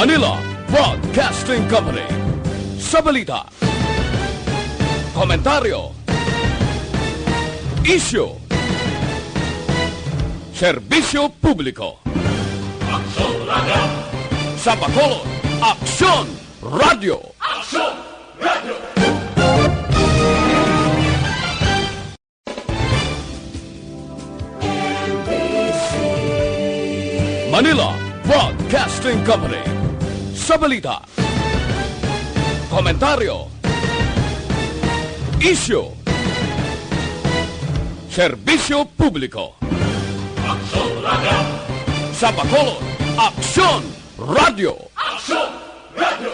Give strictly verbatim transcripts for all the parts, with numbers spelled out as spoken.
Manila Broadcasting Company. Sa balita, komentaryo, isyu, serbisyo publiko. Aksyon Radio. Sa Bacolod, Aksyon Radio. Aksyon Radio. Manila Broadcasting Company. Sa balita, komentaryo, isyu, serbisyo publiko. Aksyon Radio. Sa Bacolod, Aksyon Radio. Aksyon Radio.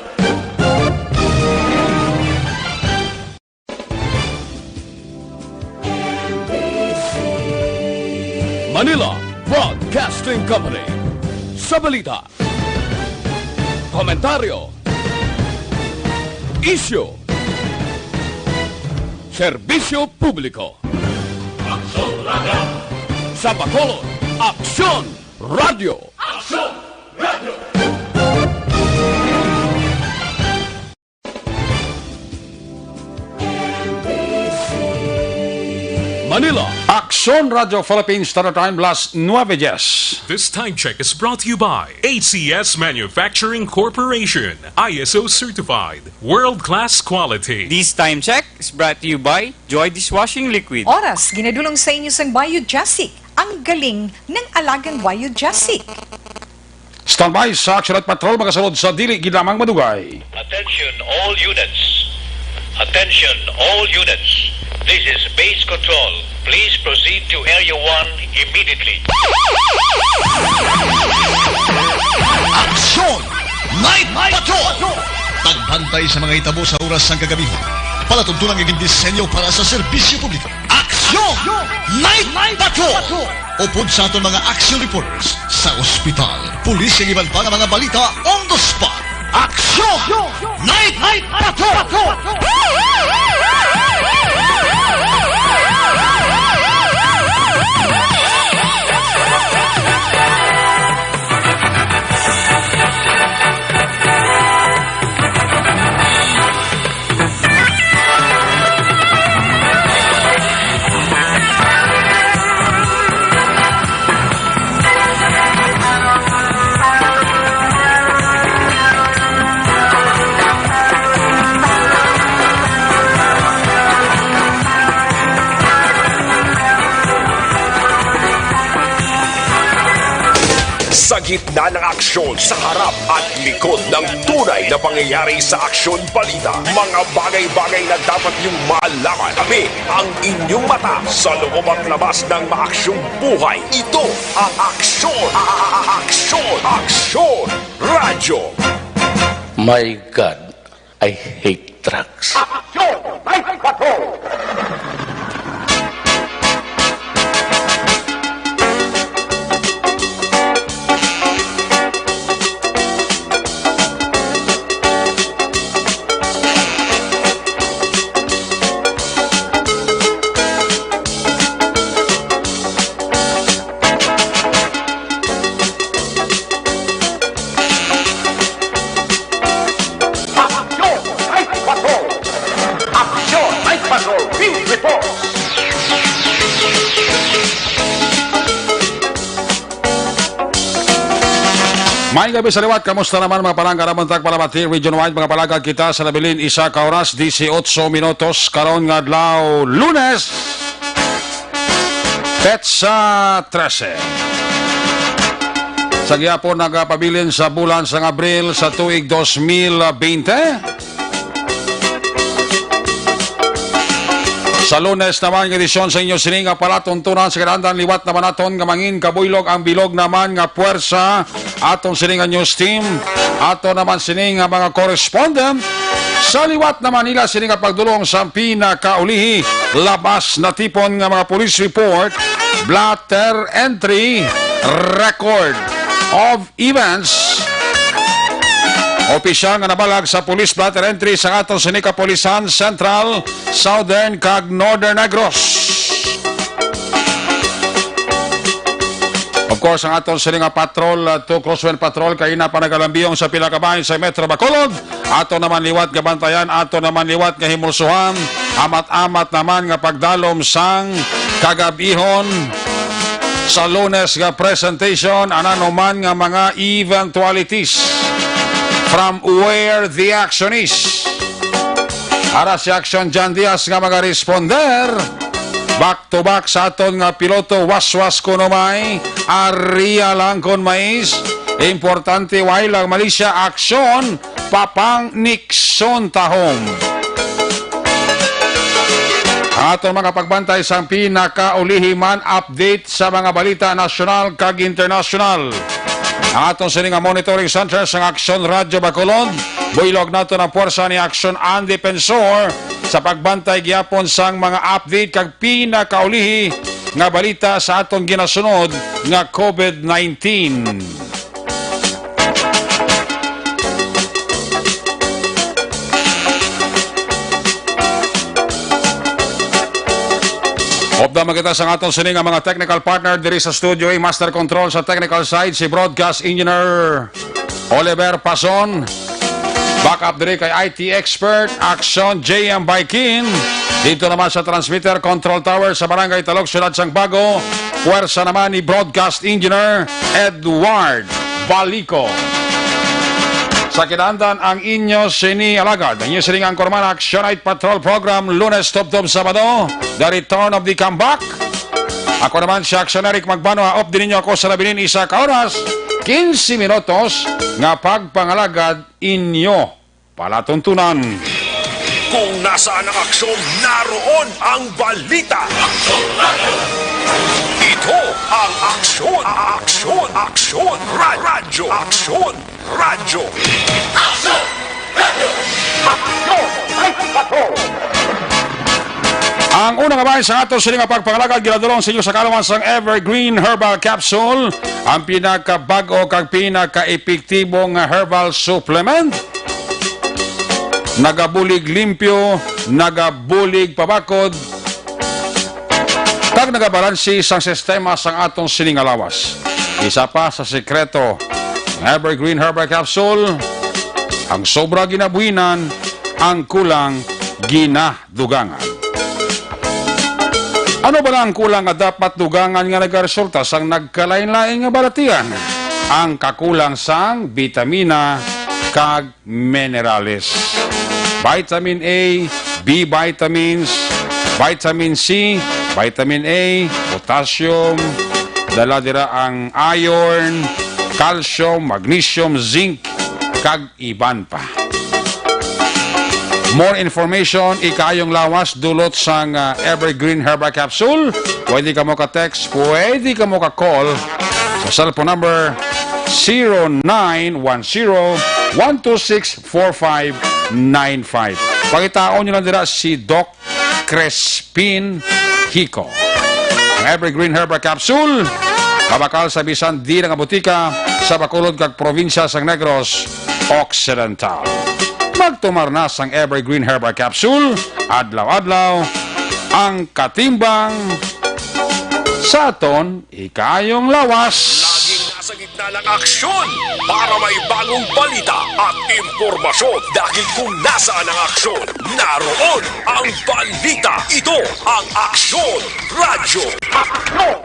Manila Broadcasting Company. Sa balita, komentaryo, isyu, serbisyo publiko. Aksyon Radio. Sa Bacolod, Aksyon Radio. Aksyon Radio. Manila, Aksyon Radio Philippines Standard Time, las nueve diez. This time check is brought to you by A C S Manufacturing Corporation, I S O certified, world-class quality. This time check is brought to you by Joy Dishwashing Liquid. Oras, ginadulong sa inyo sang Bio Jessic, ang galing ng alagang Bio Jessic. Standby sa Action at Patrol, mga sunod sa dili gid lamang madugay. Attention all units. Attention all units. This is Base Control. Please proceed to Area one immediately. Aksyon! Night Patrol! Pagbantay sa mga hitabo sa oras sang kagamihan. Palatuntunan nga gindisenyo para sa serbisyo publiko. Aksyon! Night Patrol! Upod sa aton mga action reporters sa ospital, pulis, kag iban pa nga mga balita on the spot. Aksyon! Night Patrol! Sa gitna ng aksyon, sa harap at likod ng tunay na pangyayari sa aksyon balita, mga bagay-bagay na dapat niyong malaman. Kami ang inyong mata sa loob at labas ng maaksyong buhay. Ito ang Aksyon, Aksyon, Aksyon Radyo. My God, I hate trucks. Aksyon! Night Patrol! Aksyon! Night Patrol! Aksyon! Night Patrol! Field Report! May gabi sa liwat. Kamusta naman, mga palangga? Ramon Tag Palamati, region wide, mga palangga, kita sa nabilin isa ka oras, dieciocho minutos, karon nga adlaw, Lunes. Petsa trese. Sa gihapon, nagapabilin sa bulan sang Abril sa tuig dos mil bente. Sa Lunes naman nga edisyon sa inyo sini nga palatuntunan sa kinaandan, liwat naman naton nga mangin kabuylog ang bilog naman nga puwersa aton sini nga news team. Ato naman sini nga mga correspondent sa liwat naman nila sini nga pagdulong sa pinakaulihi, labas natipon nga mga police report, blotter entry, record of events. Opisyal nga nabalag sa police blotter entry sa aton sini Kapulisan Central, Southern kag Northern Negros. Of course, ang aton sini nga patrol, uh, two Crosswind Patrol, kay na pa nagalambiyong sa pila ka bahin sa Metro Bacolod. Ato naman liwat nga bantayan, ato naman liwat nga himulsuhan. Amat-amat naman nga pagdalom sang kagabihon sa Lunes nga presentation, ang ano man nga mga eventualities from where the action is. Ara si Action John Diaz nga mga responder. Back to back sa aton nga piloto, waswas kuno may area lang kon mais. Importante, way lang malisya, aksyon, papang Nixon tahom. Ang aton mga pagbantay sang pinakaulihi man update sa mga balita nasyonal kag internasyonal. Ang aton sini nga monitoring center sang Aksyon Radyo Bacolod, buylog nato ang puwersa ni Aksyon Ang Defensor sa pagbantay gyapon sang mga update kag pinakaulihi nga balita sa aton ginasunod nga COVID nineteen. Update man kita sa aton sini nga mga technical partner diri sa studio, ang master control sa technical side, si Broadcast Engineer Oliver Pason. Backup diri kay I T expert, Action J M Baikin. Dito naman sa transmitter control tower sa Barangay Talog, Siyudad sang Bago, puwersa naman ni Broadcast Engineer Edward Balico. Sa kinaandan ang inyo sini alagad, ang inyo sini nga anchorman, Action Night Patrol Program, Lunes tubtob Sabado, The Return of the Comeback. Ako naman si Action Eric Magbanwa, update ninyo ako sa labi nin isa ka oras, quince minutos nga pagpangalagad inyo palatuntunan. Kung nasaan ang aksyon, naroon ang balita. Ito ang Aksyon, Aksyon, Aksyon, Ra-, Radyo, Aksyon, Radyo. Ang una nga bahin sa aton sini nga pagpangalagad ginadulong sa inyo sa kaalaman sang Evergreen Herbal Capsule, ang pinakabag-o kag pinakaepektibo nga herbal supplement. Nagabulig limpyo, nagabulig pabakod, kag nagabalansi sang sistema sang aton sini nga lawas. Isa pa sa sekreto ng Evergreen Herbal Capsule, ang sobra ginabuhinan, ang kulang ginadugangan. Ano bala ang kulang nga dapat dugangan nga nagaresulta sang nagkalain-lain nga balatian? Ang kakulang sang bitamina kag minerales. Vitamin A, B vitamins, vitamin C, vitamin A, potassium, dala dira ang iron, calcium, magnesium, zinc, kag iban pa. More information, ikaayong lawas, dulot sang, ah, Evergreen Herbal Capsule. Pwede kamo ka-text, pwede kamo ka-call sa cellphone number zero nine one zero, one two six, four five nine five. Pangitaon nyo lang dira si Doc Crespin Hico. Ang Evergreen Herbal Capsule, mabakal sa bisan di nga butika sa Bacolod kag probinsya sang Negros Occidental. Magtumar na sang Evergreen Herbal Capsule, adlaw-adlaw ang katimbang sa aton ikaayong lawas. Laging nasa gitna ng aksyon para may bagong balita at impormasyon. Dahil kung nasaan ang aksyon, naroon ang balita. Ito ang Aksyon Radyo. Aksyon!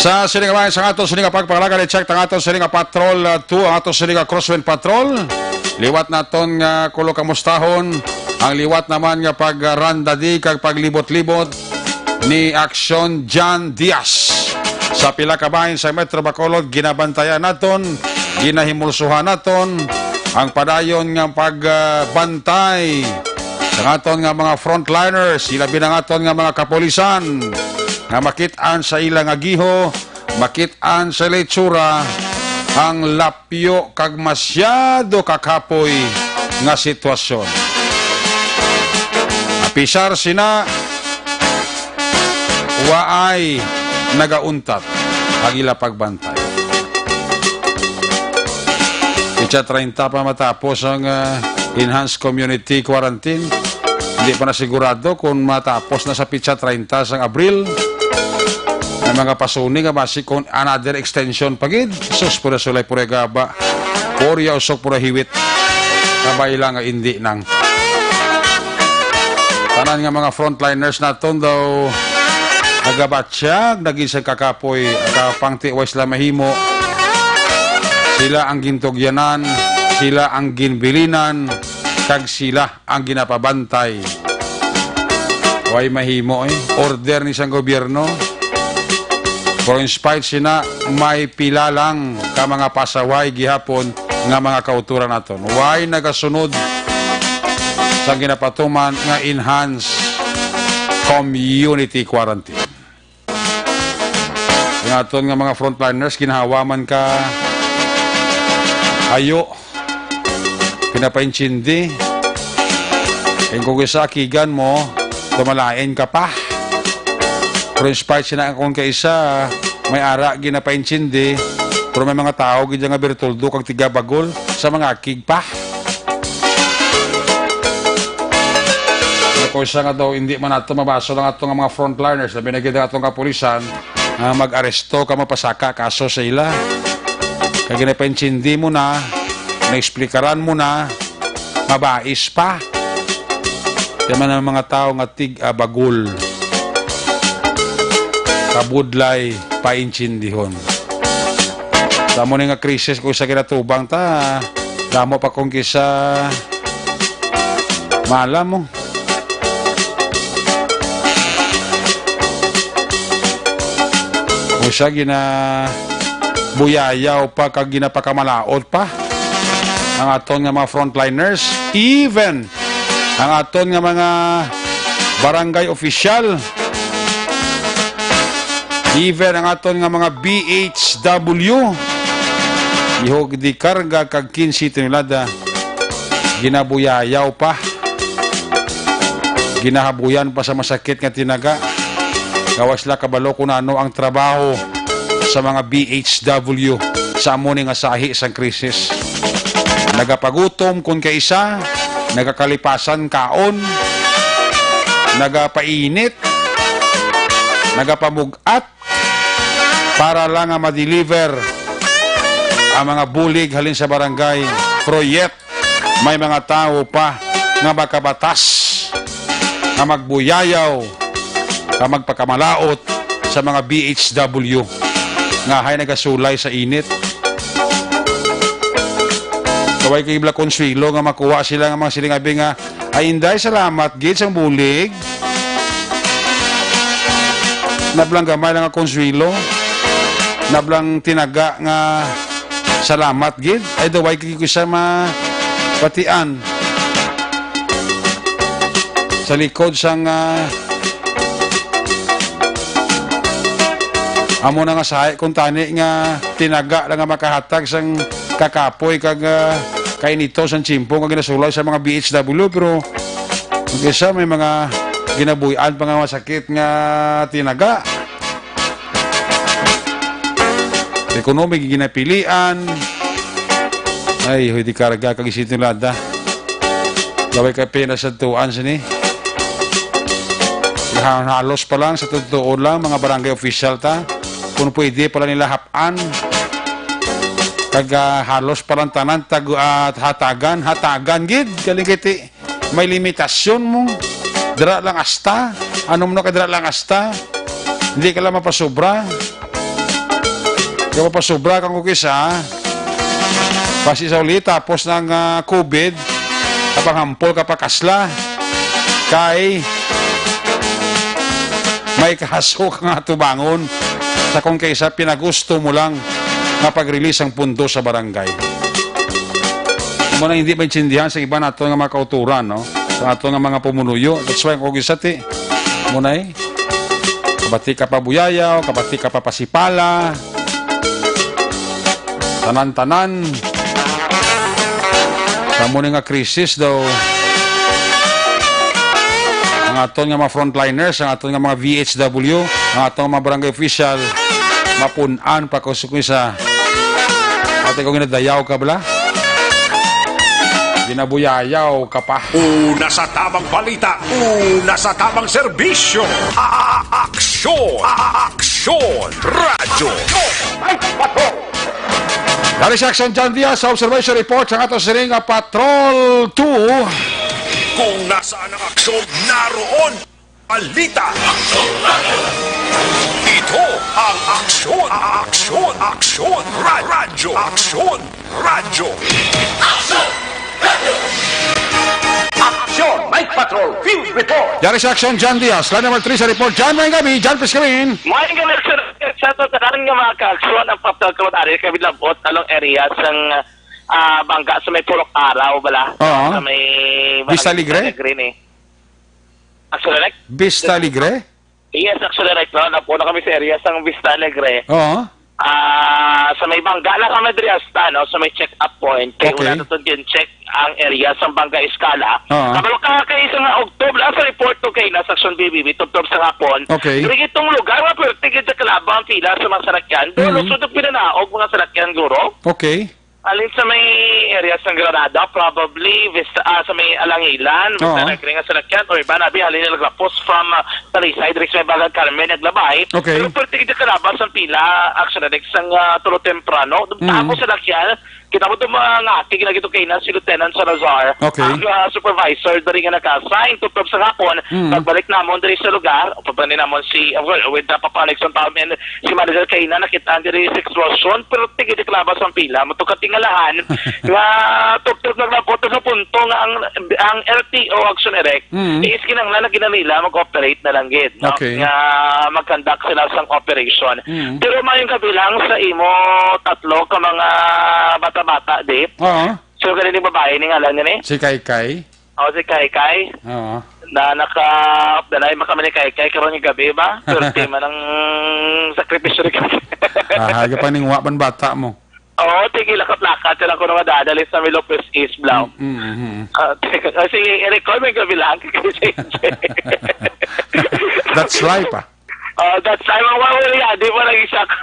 Sa sini nga mga, sa ato sini nga pagpangalagad, i-check ang ato sini nga patrol, uh, two, ang ato sini nga crosswind patrol. Liwat naton nga kulo ka mustahon, ang liwat naman nga pagrandadi kag paglibot-libot ni Aksyon John Diaz. Sa pila ka bahin sa Metro Bacolod, ginabantayan naton, ginahimulsuhan naton ang padayon nga pagbantay sa aton nga mga frontliners, ilabi na nga aton nga mga kapulisan nga makit-an sa ila nga giho, makit-an sa ila itsura ang lapyo kag masyado kakapoy nga sitwasyon. Apisar sina, waay nagauntat ang ila pagbantay. Pitsa treinta pa matapos ang, ah, enhanced community quarantine. Hindi pa na sigurado kung matapos na sa pitsa treinta sang Abril. May mga pasuni nga basi kon another extension pa gid. Sus, pura sulay, pura gaba. Pura usok, pura hiwit. Kabay lang nga indi nang. Tanan nga mga frontliners naton daw nagabatyag na gid sa kakapoy, kapangti way sila mahimo. Sila ang gintugyanan, sila ang ginbilinan, kag sila ang ginapabantay. Way mahimo, eh. Order ni sang gobyerno. Pero in spite sina, may pila lang ka mga pasaway gihapon nga mga kauturan naton. Way nagasunod sa ginapatuman nga enhanced community quarantine. Ang aton nga mga frontliners, ginhawa man ka ayo, pinapaintindi. Kay kung isa akigan mo, tumalain ka pa. Pero in spite sina akon kay isa, may ara ginapaintindi, pero may mga tawo gid nga birtuldo kag tigabagol sa mga akig pa. Ano ko siya nga daw, hindi man nato mabaso lang ato nga mga frontliners, labi na gid ang atong kapulisan, nga mag-aresto ka, mapasaka kaso sa ila. Kay ginapaintindi mo na, naexplikaran mo na, mabais pa. Kaya man ang mga tao nga tig-abagol, kabudlay, paintindihon. Sa mo ni nga krisis kung sa ginatubang ta, damo pa kung kisa mala mo. Kung sa gina buyayaw pa kag ginapakamalaot pa ang aton nga mga frontliners, even ang aton nga mga barangay official, even ang aton nga mga B H W, ihog di karga kag quince tonelada, ginabuyayaw pa, ginahabuyan pa sa masakit nga tinaga. Gawas la kabalo kung ano ang trabaho sa mga B H W sa amo ni nga sahi sang krisis. Nagapagutom kon kaisa, nagakalipasan kaon, nagapainit, nagapamug-at para lang nga ma-deliver ang mga bulig halin sa barangay. Pero yet, may mga tawo pa nga makabatas, nga magbuyayaw, nga magpakamalaot sa mga B H W nga hay nagasulay sa init. Kaway kay bala konsuelo nga makuha sila nga mga siling abi nga, "Ay, Inday, salamat gid sang bulig." Nablang gamay lang nga konsuelo. Nablang tinaga nga salamat gid. Ay, daw way kay sa mapatian. Sa likod sang, ah, amo na nga sahi kung tani nga tinaga lang nga makahatag sang kakapoy kag, ah, kainito sang tiyempo nga ginasulay sa mga B H W, pero ang isa may mga ginabuy-an pa nga masakit nga tinaga. Ekonomi ginapilian. Ay, hoy, di karga kag isinulada. Laway ka pina sa tuan sini. Halos pa lang, sa totoo lang, mga barangay official ta, kung pwede pala nila hap-an. Kag, ah, halos pa lang tanan tag-, ah, hatagan, hatagan gid, galing kiti. May limitasyon mo. Dira lang asta. Ano mo na ka dira lang asta? Hindi ka lang mapasobra. Kaya mapasobra kang kukis, ha? Pasi sa uli, tapos ng, ah, covid, kapanghampol ka pa kasla. Kay may kaso ka nga tubangon sa kung kaysa pinagusto mo lang nga pag-release ang pundo sa barangay. Amo na hindi maintindihan sa iba nato nga mga kauturan, no? Sa ato nga mga pumunuyo. That's why kung isa ti, mo na eh. Kabati ka pa buyayaw, kabati ka pa pasipala. Tanan-tanan. Sa mo ni nga krisis daw. Ang aton nga mga frontliners, ang aton nga mga V H W, ang aton nga mga barangay official, mapun-an pa ko sa kuisa. Ate ko, ginadayaw ka bala? Ginabuyayaw ka pa. Una sa tamang balita, una sa tamang serbisyo. A-, aksyon! A-, aksyon! Aksyon Radyo. Dari sa Aksyon John Diaz sa observation report sa ato sining nga Patrol two. Kung nasaan ang aksyon, naroon balita. Ito ang Aksyon, Aksyon, Aksyon Ra- Radyo. Aksyon Radyo. Aksyon! Night Patrol Field Report! Yari sa Aksyon, John Diaz. Line number three sa report. John, maayong gabi. John, please come in. Maayong gabi, sir. Sa to, tanan nga mga kaaksyon, ang Patrol Code, ari kami labot along area sang, ah, bangga sa may Purok Araw, bala? Oo. Sa may Vista Barangay Alegre? Vista Alegre ni. Aksyon, Direk? Vista Alegre? Yes, actually, right now, napuno kami sa area sang Vista Alegre. Oo. Ah, sa may bangga lang kami diri hasta, no, sa may check-up point. Kay Okay. Una naton gin-check ang area sang Bangga Escala. Oo. Kabalo ka kay sa nga October, ah, sa report to kay na sa Aksyon B B B, tubtob sa hapon. Okay. Diri itong lugar, nga pwerte gid sa kalaba ang pila sa mga salakyan. Doon, Mhm. Lusod ang pinanaog mga salakyan, guro. Okay. Alin sa may area sa Granada, probably, Vista, ah, sa may Alangilan, Vista Oo. Alegre nga salakyan, or iba na, bi, halin nila lapos from, ah, Talisay, diri sa may Bagan Carmen, naglabay. Okay. Pero pwerte gid kalabas ang pila, actually, like, sang, ah, tulo temprano. Dumta Mm. ako sa lakyan, kita mo itong mga ngati, ginagito kay na si Lieutenant Salazar, Okay. ang, ah, supervisor, diri nga naka-assign, tubtob sa hapon, Mm. pagbalik namon diri sa lugar, o pabani namon si, uh, well, with the Papanag sa Pam and si Manager kay na nakita diri sa eksplosyon, pero tigid kalabas ang pila. Matukatingalahan nga tubtob naglabot sa punto nga ang, ang L T O Action Direct Mm. is kinahanglan na ginanila mag-operate na lang gid, no? Okay. Nga mag-conduct sila sang operation. Mm. Pero maayong gabi lang sa imo tatlo ka mga bata-bata, di? Oo. So, galing babae ni ngalan niya, ni? Si Kai Kai? Oh, si Kai Kai. Oo. Na naka-, dalay man kami ni Kai Kai karon nga gabi ba? Swerte man ang sakripisyo ni Kai Kai. Ah, haga pa ning wa man bata mo. Oo, tigil lakat-lakat siya lang kuno nga dadali sa may Lopez East, Blau. Mm, mm, mm. Ah, teka, ah, si Eric Cole, may gabi lang. That's life, ah. Oh, that's time ang wala, di mo lang isa ka.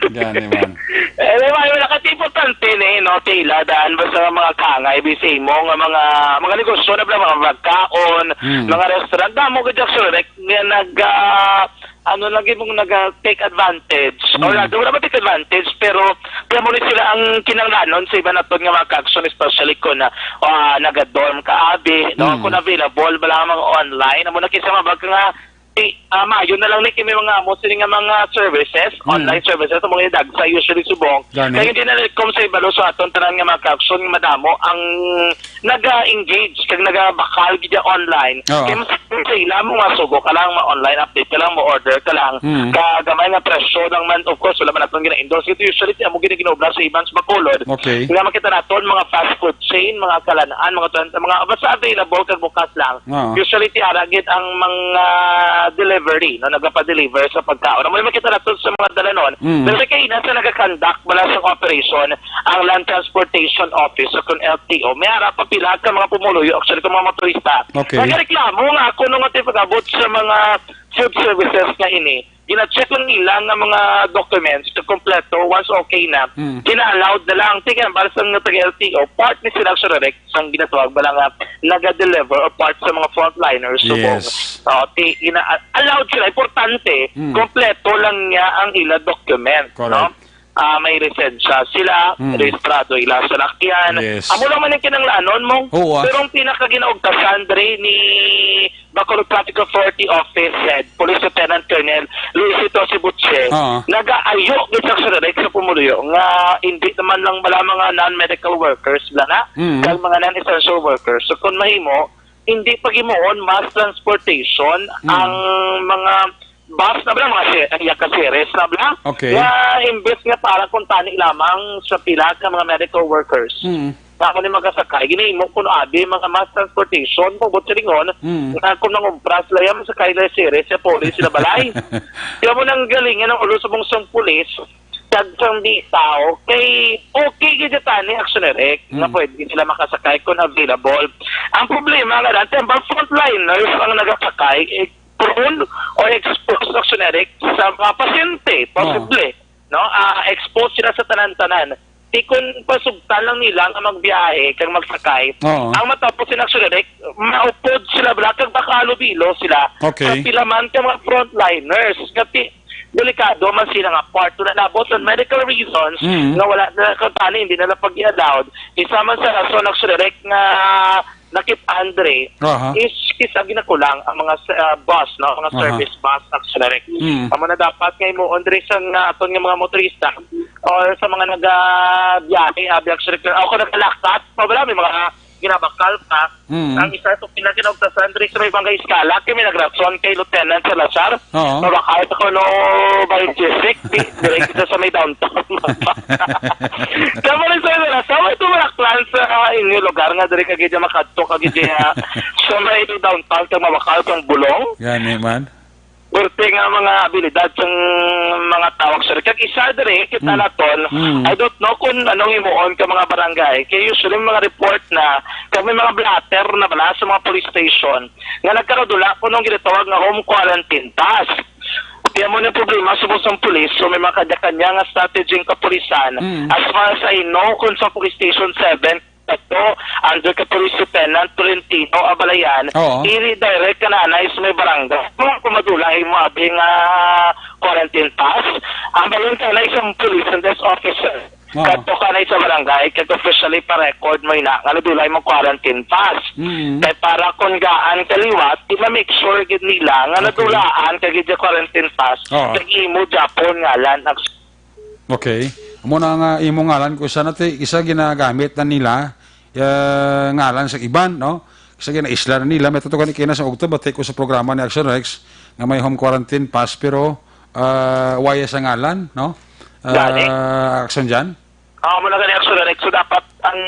Gani man. Anyway, wala kasi importante ni, no, tila, daan ba sa mga kangay, bisay mo, nga mga, mga negosyo na pala, mga pagkaon, Hmm. mga restaurant, damo gid, actually, like, nga nag, ah, ano, lagi mong nag, ah, take advantage. Hmm. Or, ah, wala ba take advantage, pero, kaya mo ni sila ang kinanglanon sa iba naton nga mga kaaksyon, especially kung, ah, ah, naga-dorm ka, abi, no? Hmm. Kung available, wala nga mga online, amo na kisa mga bag nga, Ti, ah, maayo na lang ni kini mga amo sini nga mga services, Hmm. online services, ang mga idagsa usually subong. Gani. Kaya hindi na lang kung sa ibalo sa aton tanan nga mga kaaksyon, madamo ang naga-engage kag nagabakal gid online. Oo. Kaya mas sa ila mo nga sugo ka lang, ma-online update ka lang, mo-order ka lang. Hmm. Ka gamay nga presyo lang man, of course, wala man naton gina-endorse. Ito usually, ti amo gid ginaobra sa Evans Bacolod. Okay. Nga makita naton mga fast food chain, mga kalanaan, mga tuwan, mga basta available kag bukas lang. Oo. Usually, ti ara gid ang mga delivery, no, nagapa-deliver sa pagkaon. Amo yung makita nato sa mga dalanon. Mm. Pero sa kaina sa nagakandak bala sa operation, ang Land Transportation Office o kung L T O, may ara pa pila ka mga pumuluyo, actually, kung mga motorista. Okay. Nagareklamo nga ako nung ati pag-abot sa mga food services nga ini, gina-check lang nila nga mga documents na kompleto. Once okay na, Mm. gina-allowed na lang. Tingnan, para sa mga taga-L T O, part ni sila sa direct sang ginatawag ba lang nga naga-deliver or part sa mga frontliners subong. Yes. Oh, ti, ina-, allowed sila. Importante, Mm. kompleto lang niya ang ila document, Correct. no? Ah, may lisensya sila, Mm. rehistrado ila sa lakyan. Yes. Amo lang man ang kinanglanon mo. Oo, ah. Pero ang pinakaginaugtasan diri ni Bacolod Traffic Authority Office Head, Police Lieutenant Colonel Luisito Sibuche, Oo. nagaayo gid sa direct sa pumuluyo nga hindi naman lang bala mga non-medical workers bala na, Mm. kag mga non-essential workers. So, kung mahimo, hindi paghimuon mass transportation Mm. ang mga bus na bala, mga se-, ang Yaka series na bala, Okay. nga imbes nga para kuntani lamang sa pila ka mga medical workers. Mm. Nga amo ni magasakay, ginahimo kuno abi mga mass transportation, kung buot silingon, Mm. nga kung nangumpras sila yan, masakay na series, sa police sila balay. Kaya mo nang galingan ang ulo sa bungsong pulis, kag sang bitaw, kay okay gid tani, Action Direct, nga Mm. pwede sila makasakay kung available. Ang problema nga dati, ang mga frontliners ang nagasakay, eh, prone or exposed, Action Direct, sa mga pasyente, Oo. posible, no? Ah, exposed sila sa tanan-tanan. Di kun pasugtan lang nila nga magbiyahe kag magsakay. Oo. Ang matapos sila, actually, Rick, maupod sila bala kag makahalubilo sila. Okay. Ang pila man ka mga frontliners, nga ti-, delikado man sila nga part. Wala nabot on medical reasons Mm. nga wala na kantani, hindi na lang pag-allowed. Isa man sa rason, actually, Rick, nga nakit-, Andre, Aha. is, is ang ginakulang ang mga s-, ah, bus, no? Mga Aha. service bus, actually. Mm. Amo na dapat nga himuon diri sa nga aton nga mga motorista o sa mga nagabiyahe, abi, actually, o kung nagalakat, mabala, may mga ginabakal pa. Mm. Ang isa sa pinakinaugtasan diri sa may Barangay Escala, kay may nagrason kay Lieutenant Salazar, Oo. Mabakal sa kuno by Jessic, di, diri kita sa may downtown. Kamo rin sa mga, sa may tumalaklan sa inyo lugar nga diri ka gid makadto ka gid, ah, sa may downtown kag mabakal kang bulong. Gani man. Pwerte nga mga abilidad sang mga tawag sa kag isa diri kita Mm. naton. Mm. I don't know kung anong himuon ka mga barangay. Kay usually mga report na kami mga blotter na bala sa mga police station nga nagkaradula kuno ang ginatawag nga home quarantine task. Kaya mo na problema sa pusong pulis, so may mga kanya-kanya nga strategy ang kapulisan. Mm. As far as I know, kung sa Police Station seven, ito, under ka Police Lieutenant Tolentino Abalayan, Oo. i-redirect ka na anay sa may barangay. Kung kumadulay mo, abi nga quarantine pass, ang balon ka na isang police and desk officer. Oo. Kadto ka na sa barangay, kag officially pa-record mo ina nga nadulay mo quarantine pass. Mm. Kay para kung gaan ka liwat, di ma-make sure gid nila nga Okay. nadulaan ka gid sa quarantine pass, Oo. kag imo gyapon ngalan ang Okay. Amo na nga imo ngalan, kung isa na ti-, isa ginagamit na nila, eh, ngalan sa iban, no? Kasi ginaisla na nila, may tutukan ni Kina sa ugto, bati ko sa programa ni Action Rex nga may home quarantine pass, pero, ah, waya sa ngalan, no? Gani. Ah, Action Jan? Ah, muna gani, Action Rex. So, dapat ang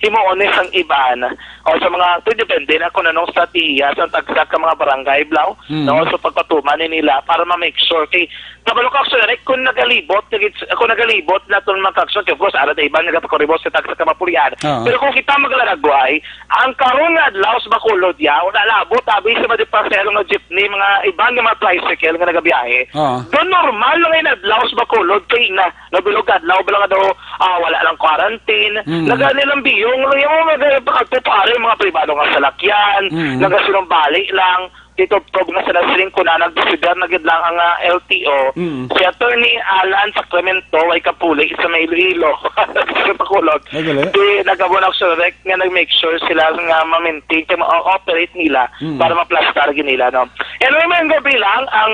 himuon ni sang iban o sa mga, to depende na kung anong strategiya sa tagsa ka mga barangay, Blau, Mm. no? So, pagpatuman ni nila para ma-make sure kay kabalo ka, Action Rex, kung nagalibot, nagit-, kung nagalibot na itong mga action, of course, ara na iban nagapakuribot sa tagsa ka mapulian. Oo. Pero kung kita maglaragway, ang karon nga adlaw sa Bacolod, ya, wala labot, abi sa mga pasahero nga jeepney, mga iban nga mga tricycle nga nagabiyahe. Oo. Doon normal lang yung adlaw sa Bacolod, kay na, nabilog adlaw, bala nga daw, ah, wala lang quarantine. Mm. Nagani lang biyong, yung mga nagpakagpupare, mga pribado nga salakyan, Mm. nagasinumbali lang, titubtob nga sa nasiring ko na, nagdesider na gid lang ang, ah, L T O. Mm. Si Attorney Alan Sacramento, ay kapuli sa may Iloilo. Sa Bacolod. Ay, gali. Di, nagabo na ako sa rec nga nag-make sure sila nga ma-maintain kay ma-operate nila Mm. para maplastar gid nila, no? Anyway, may gabi lang ang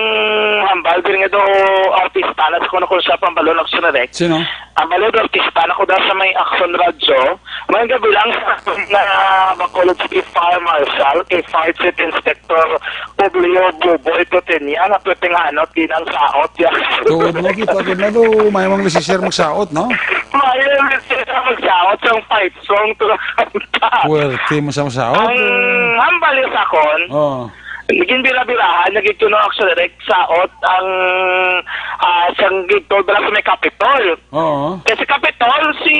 hambal din nga do artista na sa kuno kung siya pambalon ako sa rec. Sino? Ang balon artista na ko daw sa may Action Radyo. May gabi lang sa na Bacolod City Fire Marshal, kay Fire Chief Inspector Publio Buboy Plotenia, nga pwerte nga ano, tinang saot yan. Tuod mo, kita ko na do, may mga lisisir magsaot, no? May lisisir magsaot, sang fight song, to kanta. Puwerte mo sa magsaot. Ang hambal yung sakon, Oh. naging bira-birahan, naging tuno, actually, Rex, saot ang, ah, sang gito, dala sa may Capitol. Oo. Kasi Capitol, si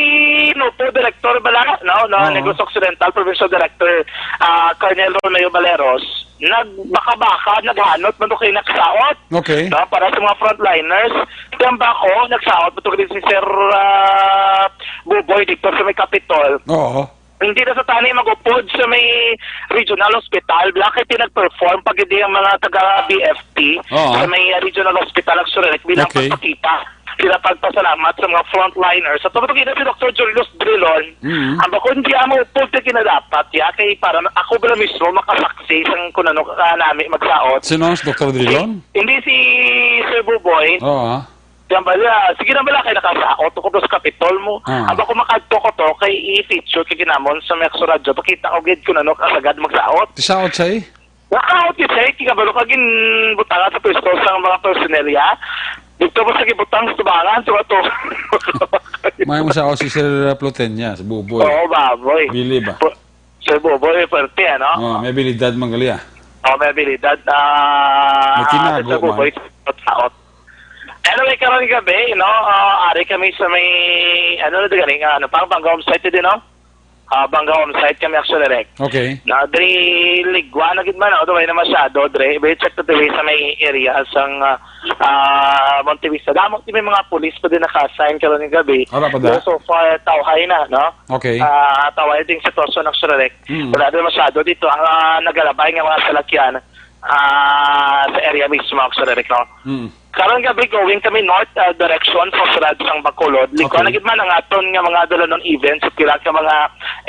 Nuto, Director bala, no, no, Oo. Negros Occidental, Provincial Director, ah, Colonel Romeo Baleros, nagbaka-baka, naghanot, man kay nagsaot. Okay. No, para sa mga frontliners, kaya ba ako, nagsaot, man kay si Sir, ah, Buboy, dito sa may Capitol. Oo. Hindi na sa tani mag-upod sa may regional hospital. Bala kay pinag-perform pag hindi ang mga taga B F T Oo. sa may regional hospital ang Surelet bilang Okay. pagpakita. Sila pagpasalamat sa mga frontliners. Sa tubag ina si Doktor Julius Drilon, Mm. ang bakon di amo upod ka kinadapat, ya, kay para ako bala mismo makasaksi sang kung ano ka nami magsaot. Sino si Doktor Drilon? Hindi si Sir Buboy. Oo. Yan bala, sige na bala kay nakasaot ko sa Kapitol mo. Ah. Aba ko makadto ko to kay i-feature kay kinamon sa Mexo Radio. Pakita ko gid kung ano kasagad magsaot. Ti saot siya eh. Nakasaot yun siya, eh. Kikabalo ka gin butanga sa pwesto sa mga personelya. Dito mo sa gibutang sa tubangan, sa ato. May mo sa si Sir Plutenia, si Buboy. Oo, baboy. Bili ba? Po-, Sir Buboy, pwerte, ano? Oh, may abilidad man gali, ah. Oh, may abilidad. Ah, May tinago Sir Buboy, man. Saot. Anyway, karong gabi, no, ah, ari kami sa may, ano na gani nga, ano, Pampanga home site din, no? Habang ga-on-site kami, actually, Rek. Okay. Na, diri, ligwa na gid man, although wala na masyado, diri. But check to the way sa may area sang, ah, ah, Monte Vista. Damo, di may mga pulis pa din naka-assign karon nga gabi. Wala pa da? So far, tawhay na, no? Okay. Ah, tawhay din sitwasyon, actually, Rek. Mm. Wala din masyado dito. Ang, ah, nagalabay nga mga salakyan, ah, sa area mismo, actually, Rek, no? Mm. Karon gabi, going kami north, ah, direction sa siyudad sang Bacolod. Liko Okay. na gid man ang aton nga mga dalanon events sa pila ka mga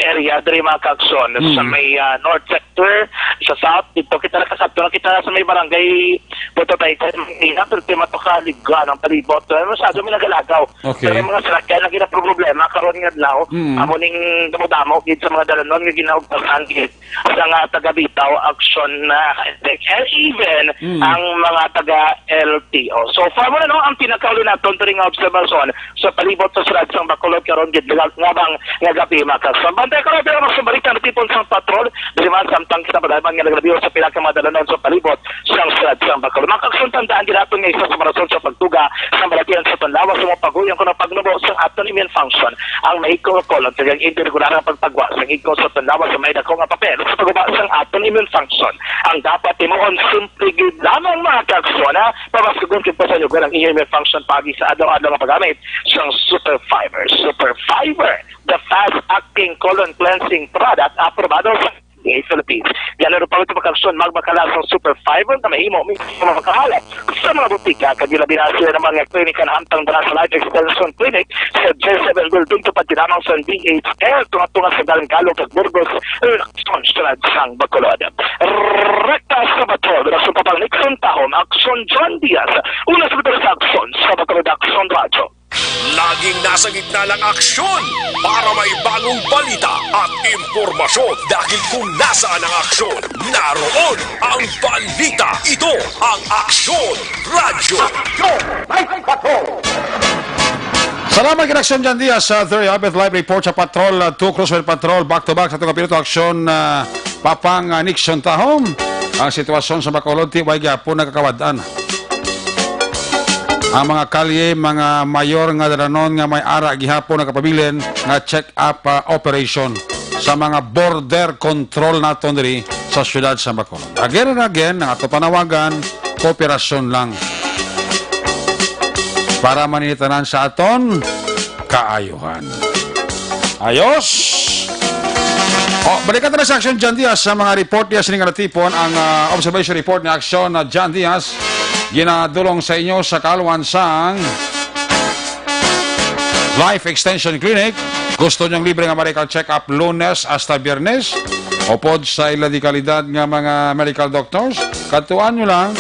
area diri, mga kaaksyon. Mm. Sa may, ah, north sector, sa south, dito kita nakasabto na kita sa may barangay Puto Taytay, Manila, pero di matuka, ligwa ang palibot. Pero masyado may nagalagaw. Okay. Pero mga salakyan ang ginaproblema karon nga adlaw, Mm. amo ning damo-damo gid sa mga dalanon nga ginaugtasan gid sa nga taga Bitaw Aksyon na and even Mm. ang mga taga L T O. So far mo na, no, ang pinakahuli naton diri nga obserbasyon sa palibot sa siyudad sang Bacolod karon gid nga bang nga gabi, mga kaaksyon. Bantay ka lang, pero mas balik ang tipon sang patrol diri man samtang kita padayon nga nagalabiyo sa pila ka mga dalanon sa palibot sang siyudad sang Bacolod. Mga kaaksyon, tandaan gid naton nga isa sa mga rason sa pagtuga sang balatian sa aton lawas sa mga pag-uyang kuno pagnubo sang aton immune function. Ang mahigko nga colon kag ang indi regular nga pagpagwa sang igko sa aton lawas sa may dako nga papel sa pagguba sang aton immune function. Ang dapat himuon, simple gid lamang, mga kaaksyon, ha? Pamaskugong kag pasalugan ang inyong immune function paagi sa adlaw-adlaw nga paggamit sang Super Fiber. Super Fiber, the fast-acting colon cleansing product, aprobado sa Philippines. Yan ang pagkakasyon, magbakala sa Super Fiber na mahimo mismo makahalap sa mga butika, kag ilabi na sila naman nga klinika na hamtang dira sa Life Extension Clinic sa J seven Building, tupad lamang sa D H L, tunga-tunga sa Dalan Galog kag Burgos, Lacson, Siyudad sang Bacolod. Rekta sa Bato, Dira sa Papang Nixon Tahom, Aksyon John Diaz, una sa Dira sa Aksyon sa Bacolod, Aksyon Radyo. Laging nasa gitna ng aksyon para may bagong balita at impormasyon. Dahil kung nasaan ang aksyon, naroon ang balita. Ito ang Aksyon Radyo. Aksyon! Live Patrol! Salamat kay Aksyon John Diaz sa Theory Habit Live Report sa Patrol, uh, two Cruiser Patrol, back to back sa itong kapirito aksyon, uh, Papang, uh, Nixon Tahom. Ang sitwasyon sa Bacolod, ti, way gyapon nagkakawad-an. Ang mga kalye, mga mayor nga dalanon nga may ara gihapon nagapabilin nga check-up, ah, operation sa mga border control naton diri sa siyudad sa Bacolod. Again and again, ang ato panawagan, kooperasyon lang para manitanan sa aton kaayuhan. Ayos! O, balikan ta na sa Aksyon John Diaz sa mga report niya sining nga natipon. Ang, ah, observation report ni Aksyon na John Diaz, ginadulong sa inyo sa kaalwan sang Life Extension Clinic. Gusto niyong libre nga medical check-up Lunes hasta Biyernes? Upod sa ila di kalidad nga mga medical doctors, kadtuan nyo lang,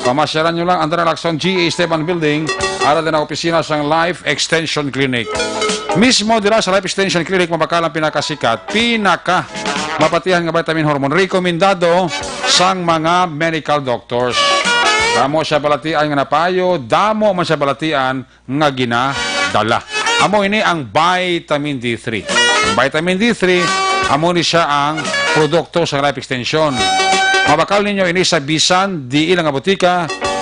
pamasyaran nyo lang ang Dara Lacson G A Esteban Building, ara din ang opisina sang Life Extension Clinic. Mismo dira sa Life Extension Clinic, mabakal ang pinakasikat, pinaka mapatihan nga vitamin hormone, rekomendado sang mga medical doctors. Damo siya balatian nga napayo, damo man siya balatian nga ginadala. Amo ini ang vitamin D three. Ang vitamin D three, amo ni siya ang produkto sa Life Extension. Mabakal ninyo ini sa bisan diin lang nga butika,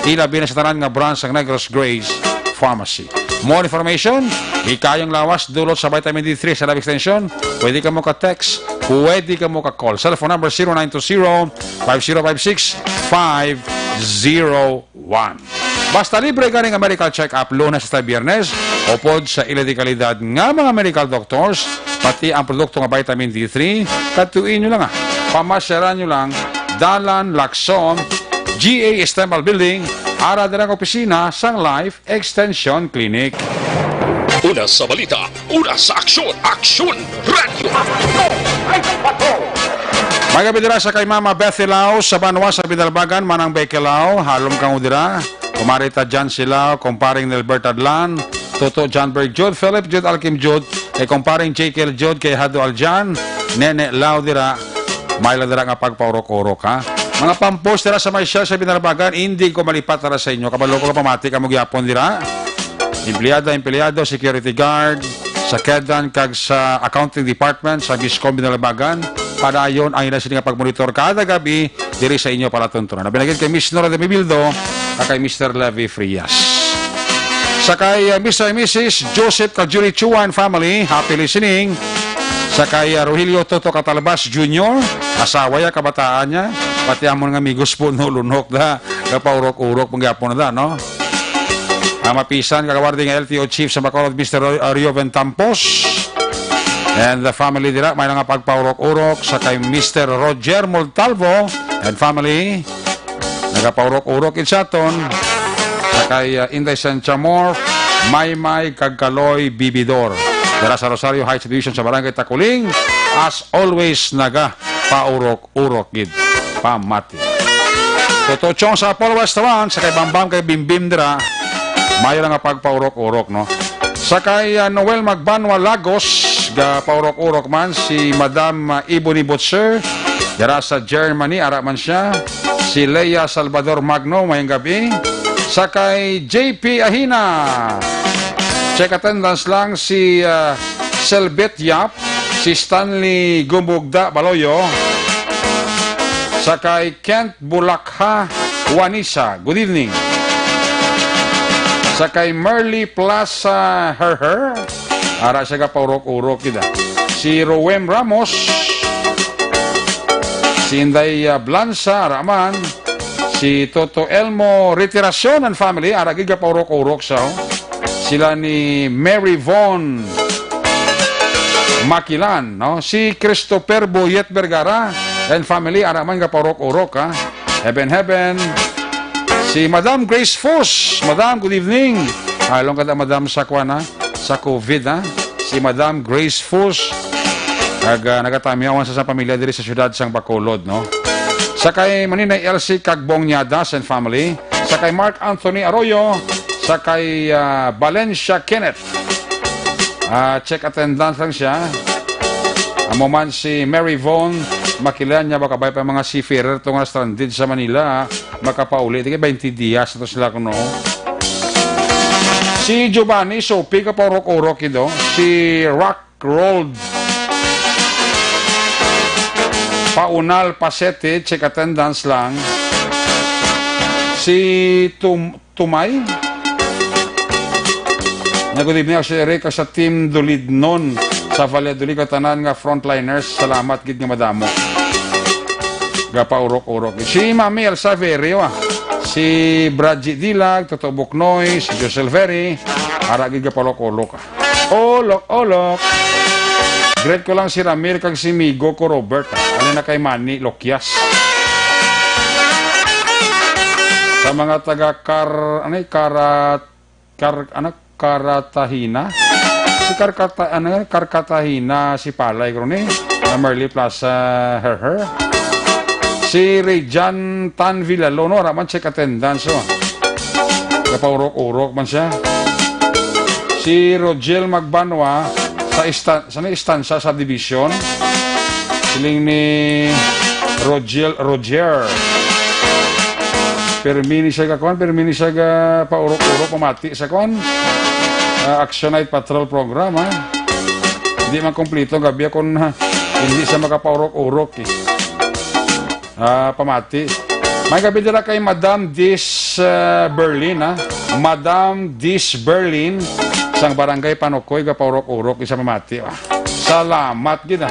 ilabi na sa tanan nga branch sang Negros Grace Pharmacy. More information, ikayong lawas, dulot sa vitamin D three sa Life Extension, pwede ka mo ka-text, pwede ka mo ka-call. Cellphone number zero nine two zero, five zero five six, five zero one. Basta libre gani nga medical check-up Lunes hasta Biyernes, upod sa ila di kalidad nga mga medical doctors, pati ang produkto nga vitamin D three, kadtuin nyo lang, ah. Pamasyaran nyo lang, Dalan Lacson, G A Esteban Building, ara dira ang opisina sang Life Extension Clinic. Una sa balita, una sa aksyon, Aksyon Radyo. May gabi dira sa kay Mama Bethy Lao sa Banwa sa Binalbagan, Manang Becky Lao, halom kamo dira. Kumari ta Jan Silao, kumparing Nelbert Adlan, Toto John Berg Jud, Philip Jud, Alkim Jud, kay kumparing Jekyll Jud, kay Hado Aljan, Nene Lao dira, may lang dira nga pagpaurok-urok, ha. Mga pampos dira sa may Shell sa Binalbagan, hindi ko malipat dira sa inyo. Kabalo ko nga pamati kamo gyapon dira. Empleyada, empleyado, security guard, sa kedan kag sa accounting department sa Biscom Binalbagan, padayon ang ila sini nga pagmonitor kada gabi diri sa inyo palatuntunan. Labi na gid kay Miss Nora de Mibildo kag kay Mister Levy Frias. Sa kay, uh, Mister and Missus Joseph kag Julie Chua and family, happy listening. Sa kay, ah, Rogelio Toto Catalbas Junior, asawa ya, kabataan niya, pati amon nga amigos po, no, lunok da, kapaurok-urok, manggapon na da, no? Ang mapisan, kagawad nga L T O Chief sa Bacolod, Mister Ro-, ah, Rioven Tampos, and the family dira, may nga pagpaurok-urok sa kay Mister Roger Montalvo and family, nagapaurok-urok gid sa aton, sa kay, ah, Inday Sentia Moore, Maymay, kag Kaloy Bibidor. Dira sa Rosario Heights Subdivision sa Barangay Takuling, as always, nagapaurok-urok gid. Pamati. Toto Chong sa Apollo Restaurant, sa kay Bambam, kay Bimbim dira, mayo lang nga pagpaurok-urok, no? Sa kay, ah, Noel Magbanwa Lagos, gapaurok-urok man si Madam, ah, Ebony Butcher, dira sa Germany, ara man siya. Si Lea Salvador Magno, mayong gabi. Sa kay J P Ahina, check attendance lang si, ah, Selbet Yap, si Stanley Gumugda Baloyo, sa kay Kent Bulakha Juanisa, good evening. Sa kay Merly Plaza Herher, ara siya gapaurok-urok gid, ah. Si Roem Ramos, si Inday, ah, Blanza, ara man, si Toto Elmo Retiracion and family, ara gid gapaurok-urok sa, oh. Sila ni Mary Von Makilan, no? Si Christopher Boyet Vergara and family, ara man gapaurok-urok, ha? Heaven, heaven. Si Madam Grace Fus. Madam, good evening. Along kada Madam sa kwan, ha? Sa COVID, ha? Si Madam Grace Fus. Nag, ah, nagatamyawan sa, sa pamilya diri sa siyudad sang Bacolod, no? Sa kay Maninay Elsie Kagbong Niadas and family. Sa kay Mark Anthony Arroyo. Sa kay, ah, Valencia Kenneth. Ah, check attendance lang siya. Amo man si Mary Vaughn, makilan niya, baka bay pa mga seafarer to nga stranded sa Manila, ah, makapauli. Di kay twenty dias na to sila kuno. Si Giovanni Sopi, kapaurok-urok ido. Si Rock Rolled. Paunal, Pasete, check attendance lang. Si Tum-, Tumay. Nga, good evening, Sir Eric, sa Team Dulidnon sa Valladolid, kag tanan nga frontliners. Salamat gid nga madamo. Gapaurok-urok. Si Mami Elsa Verio, ah. Si Bradji Dilag, Toto Buknoy, si Josel Ferry, ara gid gapaurok-urok, ah. Olok, olok. Greet ko lang si Ramir kag si Migo ko Robert, ah. Ano na kay Manny Lokias. Sa mga taga Kar-, ano, Karat-, Kar-, ano, Karatahina? Si Karkata-, ano, Karkatahina, si Palay, guro ni, na Merly Plaza, her, her. Si Rejan Tan Villalon, no, raman check attendance, oh. Napaurok-urok man siya. Si Rogel Magbanwa, sa ista-, sa may istansa sa division. Siling ni Rogel, Roger. Permi ni siya ga-, kuwan, permi ni siya ga paurok-urok, pamati sa kuwan. Ah, Action Night Patrol program, ha? Hindi man kompleto ang gabi kung, ha, hindi siya makapaurok-urok, eh. Ah, pamati. May gabi dira kay Madam Dis, ah, Berlin, ha? Madam Dis Berlin, sang Barangay Panukoy, gapaurok-urok, isa pamati, ah. Salamat gid, ah.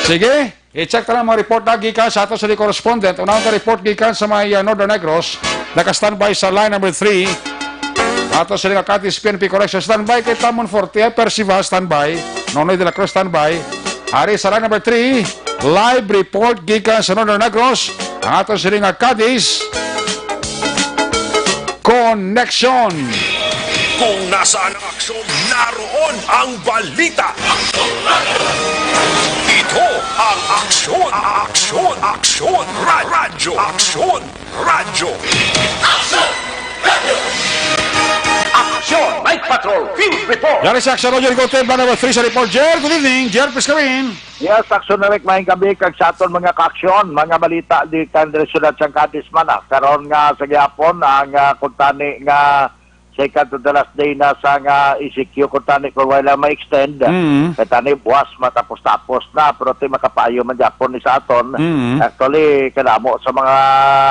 Sige, i-check ta lang mga report na gikan sa ato sa correspondent. Unahon ka report gikan sa may, ah, Northern Negros. Naka-standby sa line number three. Ato sila nga Cadiz P N P Correction. Standby kay Tamon Forte, eh, Percival, standby. Nonoy de la Cruz, standby. Ari sa line number three, live report gikan sa Northern Negros. Ang ato sila nga Cadiz Connection. Kung nasaan ang aksyon, naroon ang balita. Ito ang Aksyon, Aksyon, Aksyon, Ra-, Radyo, Aksyon, Radyo. Aksyon! Aksyon! Night Patrol Field Report! Yari si Aksyon Roger Gote, Banda number three sa report. Jer, good evening. Jer, please come in. Yes, Aksyon Eric, maayong gabi kag sa aton mga kaaksyon, mga balita di kan diri siyudad sang Cadiz man, ah. Karon nga sa gihapon, ang, ah, kuntani nga second to the last day na sa nga E C Q, kuntani kung wala ma-extend, Mm. kay tani buwas matapos-tapos na, pero ti makapayo man gyapon ni sa aton. Mm. Actually, kadamo sa mga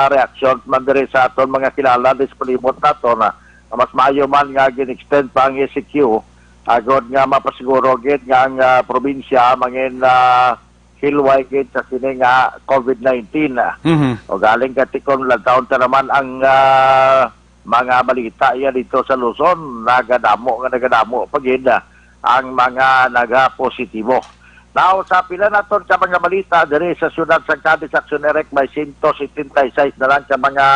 reactions man diri sa aton mga kilala di sa palimot naton, ah, mas maayo man nga gin-extend pa ang E C Q. agod nga mapasiguro gid nga ang, ah, probinsya mangin, ah, hilway gid sa sini nga COVID nineteen. Mhm. O galing kay tikon lang taon ta naman ang, ah, mga balita iya dito sa Luzon, nagadamo nga nagadamo pa gid, ah, ang mga nagapositibo. Now, sa pila naton ka mga balita diri sa siyudad sa Cadiz, Action Eric, may sento setenta y seis na lang ka mga,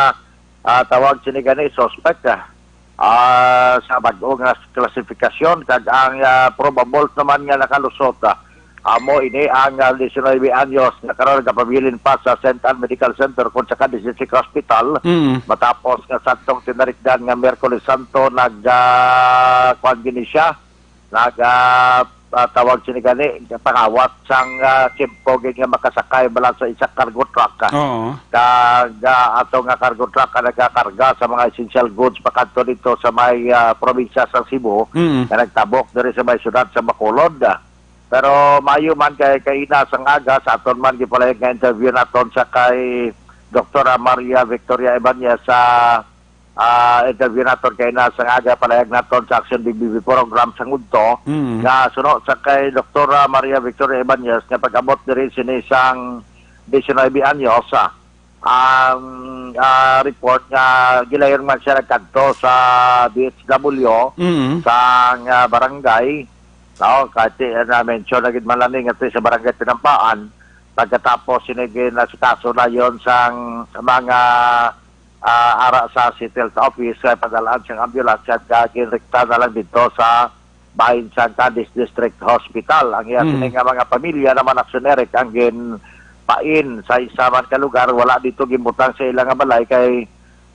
ah, tawag sini gani, suspect, ah, ah, sa bag-o nga klasifikasyon, kag ang, ah, probables naman nga nakalusot, ah, amo ini ang, ah, diecinuebe anyos nga karon nagapabilin pa sa Saint Ann Medical Center kon sa Cadiz District Hospital, Mm. matapos nga sadtong tinarikdan nga Miyerkules Santo nag, ah, kuwan gini siya, nag, ah, ah, tawag sini gani, pangawat sang, ah, tiyempo gid nga makasakay bala sa isa cargo truck, ah. Oo. Kag, ah, ato nga cargo truck nga nagakarga sa mga essential goods pakadto dito sa may, ah, probinsya sa Cebu, Mm. nga nagtabok diri sa may syudad sa Bacolod. Pero maayo man kay kaina sang aga sa aton man gipalayag nga interview naton sa kay Doktora Maria Victoria Ibanez sa, ah, interview naton kay na sang aga palayag naton sa Action B B B program sa ngudto Mm. nga suno sa kay Doktora Maria Victoria Ibanez nga pag-abot diri sini sang diecinuebe anyos, ah, ang, ah, report nga gilayon man siya nagkadto sa D H W Mm. sang, ah, barangay. No, kay ti-, na-mention na gid man lang ni nga ti sa barangay Tinampaan, pagkatapos sini ginasikaso dayon sang mga, ah, ara sa city health office, kay padalaan siyang ambulance, kag ginrekta na lang dito sa bahin sang Cadiz District Hospital. Ang iya Mhm. sini nga mga pamilya naman, Action Eric, ang ginpain sa isa man ka lugar, wala dito ginbutang sa ila nga balay kay,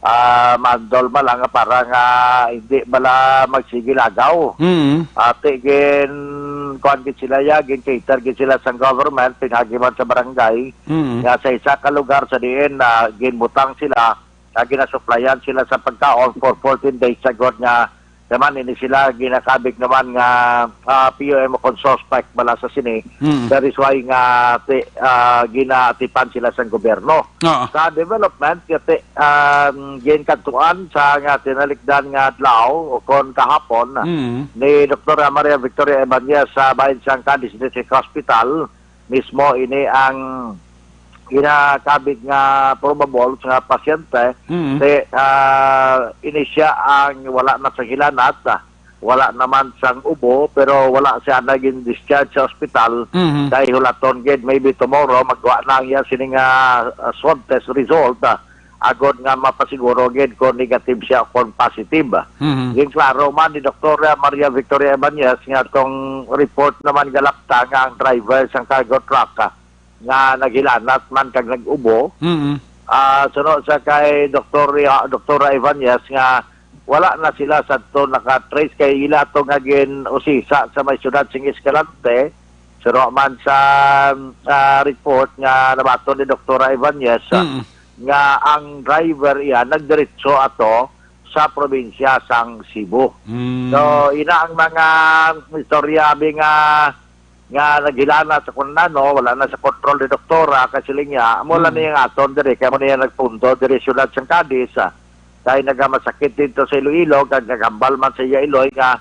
ah, maandol man lang para nga hindi bala magsige lagaw. Mhm. Ati gin, kuwan gid sila ya, gin cater gid sila sa government, pinagi man sa barangay, Mhm. nga sa isa ka lugar sa diin na ginbutang sila, nga ginasuplayan sila sa pagkaon for fourteen days, sagod nga naman ini sila ginakabig naman nga, ah, P O M o kon suspect bala sa sini. Mm. That is why nga ti-, ah, ginaatipan sila sa gobyerno. Oo. Sa development, kati, um, ginkadtuan sa nga tinalikdan nga adlaw o kon kahapon Mm. ni Doktora Maria Victoria Ibanez sa bahin sang Cadiz District Hospital, mismo ini ang ginakabig nga probable nga pasyente. Mm. Ti, ah, ini siya ang wala na sa hilanat, ah, wala naman sang ubo, pero wala siya naging discharge sa ospital. Mhm. Kay hulaton gid, maybe tomorrow, magwa na ang iya sini nga, ah, swab test result, ah, agod nga mapasiguro gid kung negative siya o kung positive. Mhm. Ginklaro man ni Doktora Maria Victoria Ibanez nga tong report naman galapta nga ang driver sang cargo truck, ah, nga naghilanat man kag nag-ubo. Mhm. Ah, suno sa kay Doktor Ria-, Doktora Ibanez nga wala na sila sadto naka-trace kay ila to nga gin-usisa sa may siyudad sing Escalante. Suno man sa, ah, report nga nabaton ni Doktora Ibanez, ah, Mm. nga ang driver iya nagdiretso ato sa probinsya sang Cebu. Mm. So, ina ang mga istorya, abi nga, nga naghilana sa kung ano, wala na sa kontrol ni doktora, kay siling niya, amo lang Mm. niya nga aton diri, kay mo niya nagpundo diri siyudad sang Cadiz, ah. Kay nagamasakit dito sa Iloilo, kag nagambal man sa iya Iloy nga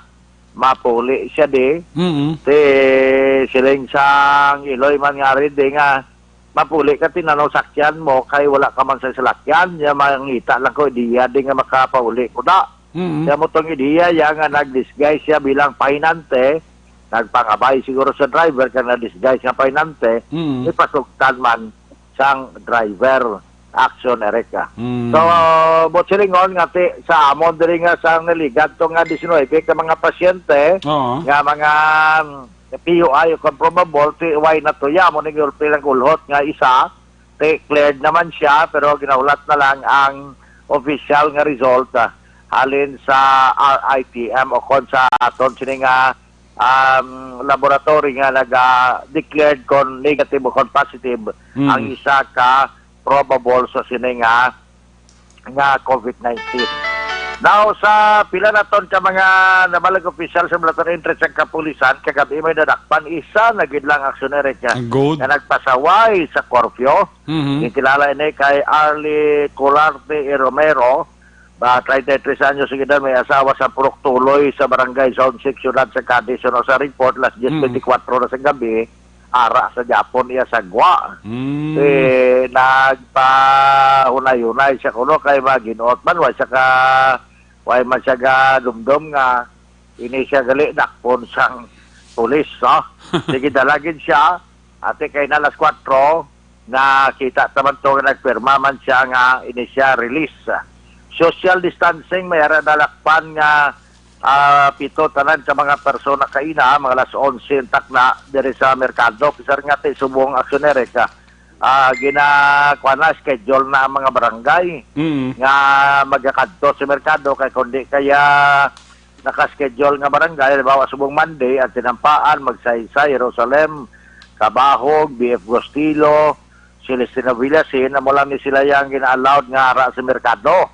mapuli siya di. Mm. Ti siling sang Iloy man nga rin di nga, mapuli ka, tinanaw sakyan mo, kay wala ka man sa salakyan, ya mangita lang ko, diya di nga makapauli ko da. Mm. Kaya mo tong ideya, ya nga nag-disguise siya bilang pahinante, nagpangabay siguro sa driver, kaya na-disguise nga pahinante, Mm. ipasugtan man sang driver. Action, Erica. Mm. So, buot silingon nga ti, sa amon diri nga sa naligat to nga diecinuebe ka mga pasyente, Oo. nga mga, mm, P U I o kung probable, ti, why not to, ya, mo ning ulpi lang ulhot nga isa, ti, cleared naman siya, pero ginahulat na lang ang official nga result, ah, halin sa R I T M o kon sa aton sini nga, um, laboratory nga naga-declared kon negative o kon positive Mm. ang isa ka probable sa sini nga, nga COVID nineteen. Now, sa pila naton ka mga nabalag opisyal sa Military Entry sa Kapulisan, kagabi may nadakpan isa na gid lang aksyon, Eric, ah, Good. nga nagpasaway sa curfew. Mhm. Gikilala ini kay Arlie Colarte E. Romero, ah, treinta y tres anyos ang edad, may asawa sa Purok Tuloy sa Barangay Zone six, Siyudad sa Cadiz. Ano sa report, alas Mm. diyes bentikwatro na sa gabi, ara sa Japon iya sa gwa. Mm. Eh, nagpahunay-hunay siya kuno kay maginuot man, wa siya ka, wa man siya gadumdom nga ini siya gali dakpon sang pulis, no? Sige, dalagin siya. Ate, kay na alas kwatro, nakita ta man to nga nagpirma man siya nga ini siya release. Social distancing, may ara nalakpan nga, ah, pito tanan ka mga persona kaina, mga alas onse ang takna diri sa merkado. Pisar nga ti subong aksyoner ka, ah, gina, kuwan na, schedule na ang mga barangay Mm. nga magakadto sa merkado, kay kundi kaya naka-schedule nga barangay, halimbawa, subong Monday, ang Tinampaan, Magsaysay, Jerusalem, Cabahog, B F Gustilo, Celestino Villasin, amo lang ni sila yang gina-allowed nga ara sa merkado.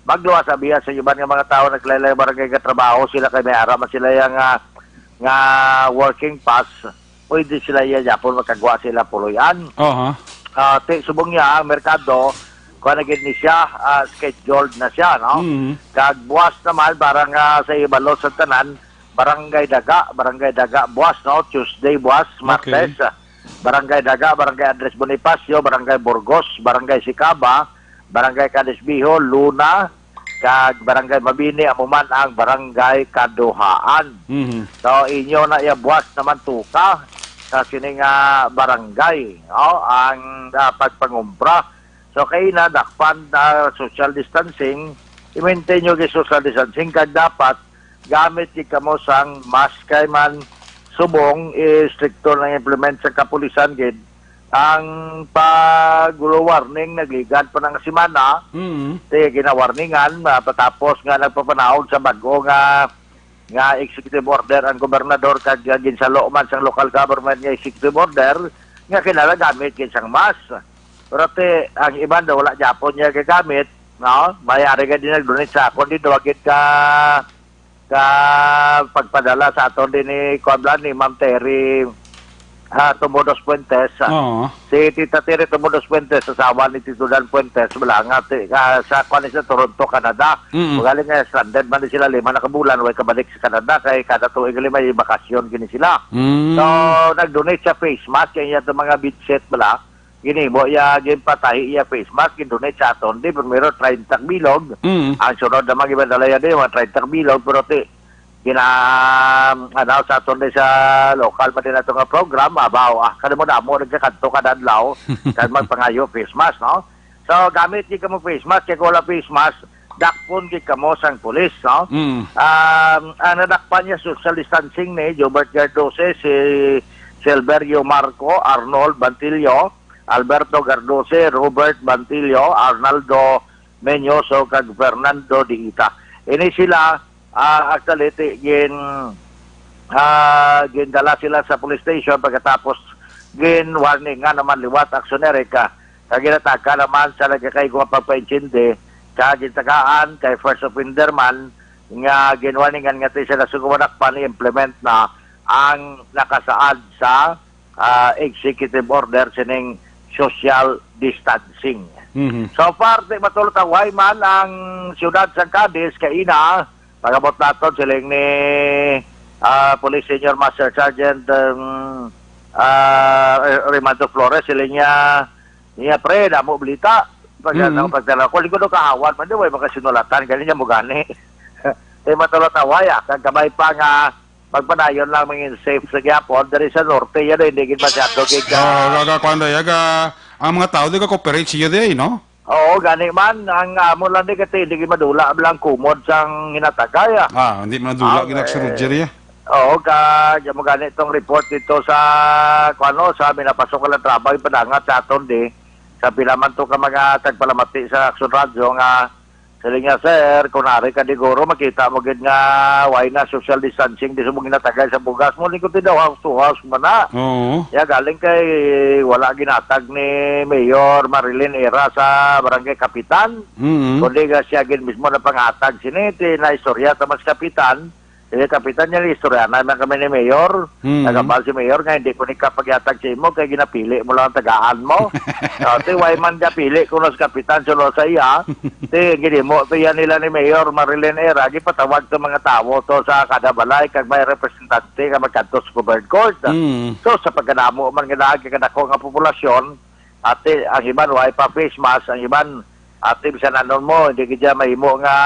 Magluwas sa biya sa iban nga mga tawo naglaylay barangay nga trabaho sila kay may ara man sila yang, ah, nga working pass, pwede sila iya gyapon makagwa sila puloy-an. Aha. Ah, ti subong niya ang merkado, kuha na gid ni siya, ah, scheduled na siya, no? Mm. Kag buwas naman, para nga sa ibalo sa tanan, Barangay Daga, Barangay Daga buwas, no? Tuesday buwas, Okay. Martes, ah, Barangay Daga, Barangay Andres Bonifacio, Barangay Burgos, Barangay Sicaba, Barangay Cadiz Viejo, Luna, kag Barangay Mabini, amo man ang Barangay Kaduhaan. Mhm. So, inyo na iya buwas naman tuka sa sini nga barangay, no? Ang, ah, pagpangumpra. So, kay na, dakpan na social distancing, i-maintain nyo gid social distancing, kag dapat gamit gid kamo sang mask kay man subong, eh, stricto nang implement sa kapulisan gid ang pag-warning nagligad pa nga semana. Mm. Ti ginawarningan, ah, patapos nga nagpapanahon sa bag-o nga, nga executive order ang gobernador kag, ah, ginsalo man sang local government nga executive order nga kinahanglan gamit gid sang mask. Pero ti ang iban daw wala gyapon niya gagamit, no? May ari ka din nag-donate sa akon din, duwa gid ka ka pagpadala sa aton din ni, kuwan bala, ni Ma'am Terry, ah, Tomodos Fuentes, ah. Oo. Si Tita Terry Tomodos Fuentes, asawa ni Tito Dan Fuentes, bala nga, ti-, ah, sa, kuwan, sa Toronto, Canada. Mm. Magaling nga, stranded man din sila, lima na ka bulan, way kabalik sa Canada, kay kada tuig gali may bakasyon gini sila. Mm. So, nag-donate siya face mask, kay iya itong mga bedsheet, bala. Ginhimo iya, ginpatahi iya face mask, gin-donate sa aton di, primero treinta ka bilog. Mm. Ang sunod naman, gibadala iya di, mga treinta ka bilog, pero ti, gina, ano, sa aton di sa local man din nato nga program, abaw, ah, kada mo damo, nagkakadto kada adlaw, kag magpangayo face mask, no? So, gamit gid kamo face mask, kay kung wala face mask, dakpon gid kamo sang pulis, no? Mm. Um, ang nadakpan niya social distancing ni Jobert Gardoce, si Silverio Marco, Arnold Bantillo, Alberto Gardoce, Robert Bantillo, Arnaldo Meñoso, kag Fernando Diita. Ini sila, ah, actually, ti-, gin-, ah, gindala sila sa police station pagkatapos gin-warning nga naman liwat aksyoner ka. Kag ginataka naman sa nagakaigo nga pagpaintindi, kag gintagaan kay first offender man nga gin-warningan nga ti siya nasugo manakpan, i-implement na ang nakasaad sa ah, executive order sining social distancing. Mhm. So far, ti matulot ang way man ang siyudad sa Cadiz, kaina, pagabot naton siling ni, ah, Police Senior Master Sergeant, um, ah, Remando Flores, siling niya, niya, "Pre, damo balita." Pag, Mhm. ano, pagdala ko, lingkod ang kahawan man, di, way makasinulatan, gani niya mo gani. Ti matulot ang way, ah, kag gamay pa nga, magpadayon lang mangin safe sa gyapon. Diri sa norte, yan, eh, hindi gid masyado gid ka. Oh, kaga, kuwan, day, aga, ang mga tao, di ka cooperate siya, day, no? Oo, gani man, ang amo lang di kati, hindi gid madula lang kumod sang hinatagay, ah. Ah, hindi madula, Oh, gid, eh, Sir Roger, eh. Oo, ka, di mo gani itong report dito sa, kuwan, no, sa minapasok ka lang trabaho, ipadangat sa aton, di. Sa pila man to ka mga tagpalamati sa Action Radio nga, siling niya, "Sir, kung nari ka di guro, makita mo gid nga way na social distancing, di sa mo ginatagay sa bugas mo, lingkod ti daw house to house man na." Oo. Ya, galing kay wala ginatag ni Mayor Marilyn Era sa Barangay Kapitan. Mm. Kundi nga siya gid mismo na pangatag sini, ti naistorya ta mas Kapitan, Sige, Kapitan, yan, istorya na man kami ni Mayor. Mm. Nagabal si Mayor nga hindi ko ni kapaghatag sa imo kay ginapili mo lang ang tagaan mo. Ah, ti, why man gapili ko na sa Kapitan, suno sa iya? Ti, ginimo to yan nila ni Mayor Marilyn Era, gipatawag sa mga tawo to sa kada balay kag may representante nga magkadto sa covered court. Mm. So, sa pagkadamo man nga daan kay kadako nga populasyon, ate, ang iban wala pa face mask, ang iban, ate, bisan anon mo, hindi gid mahimo nga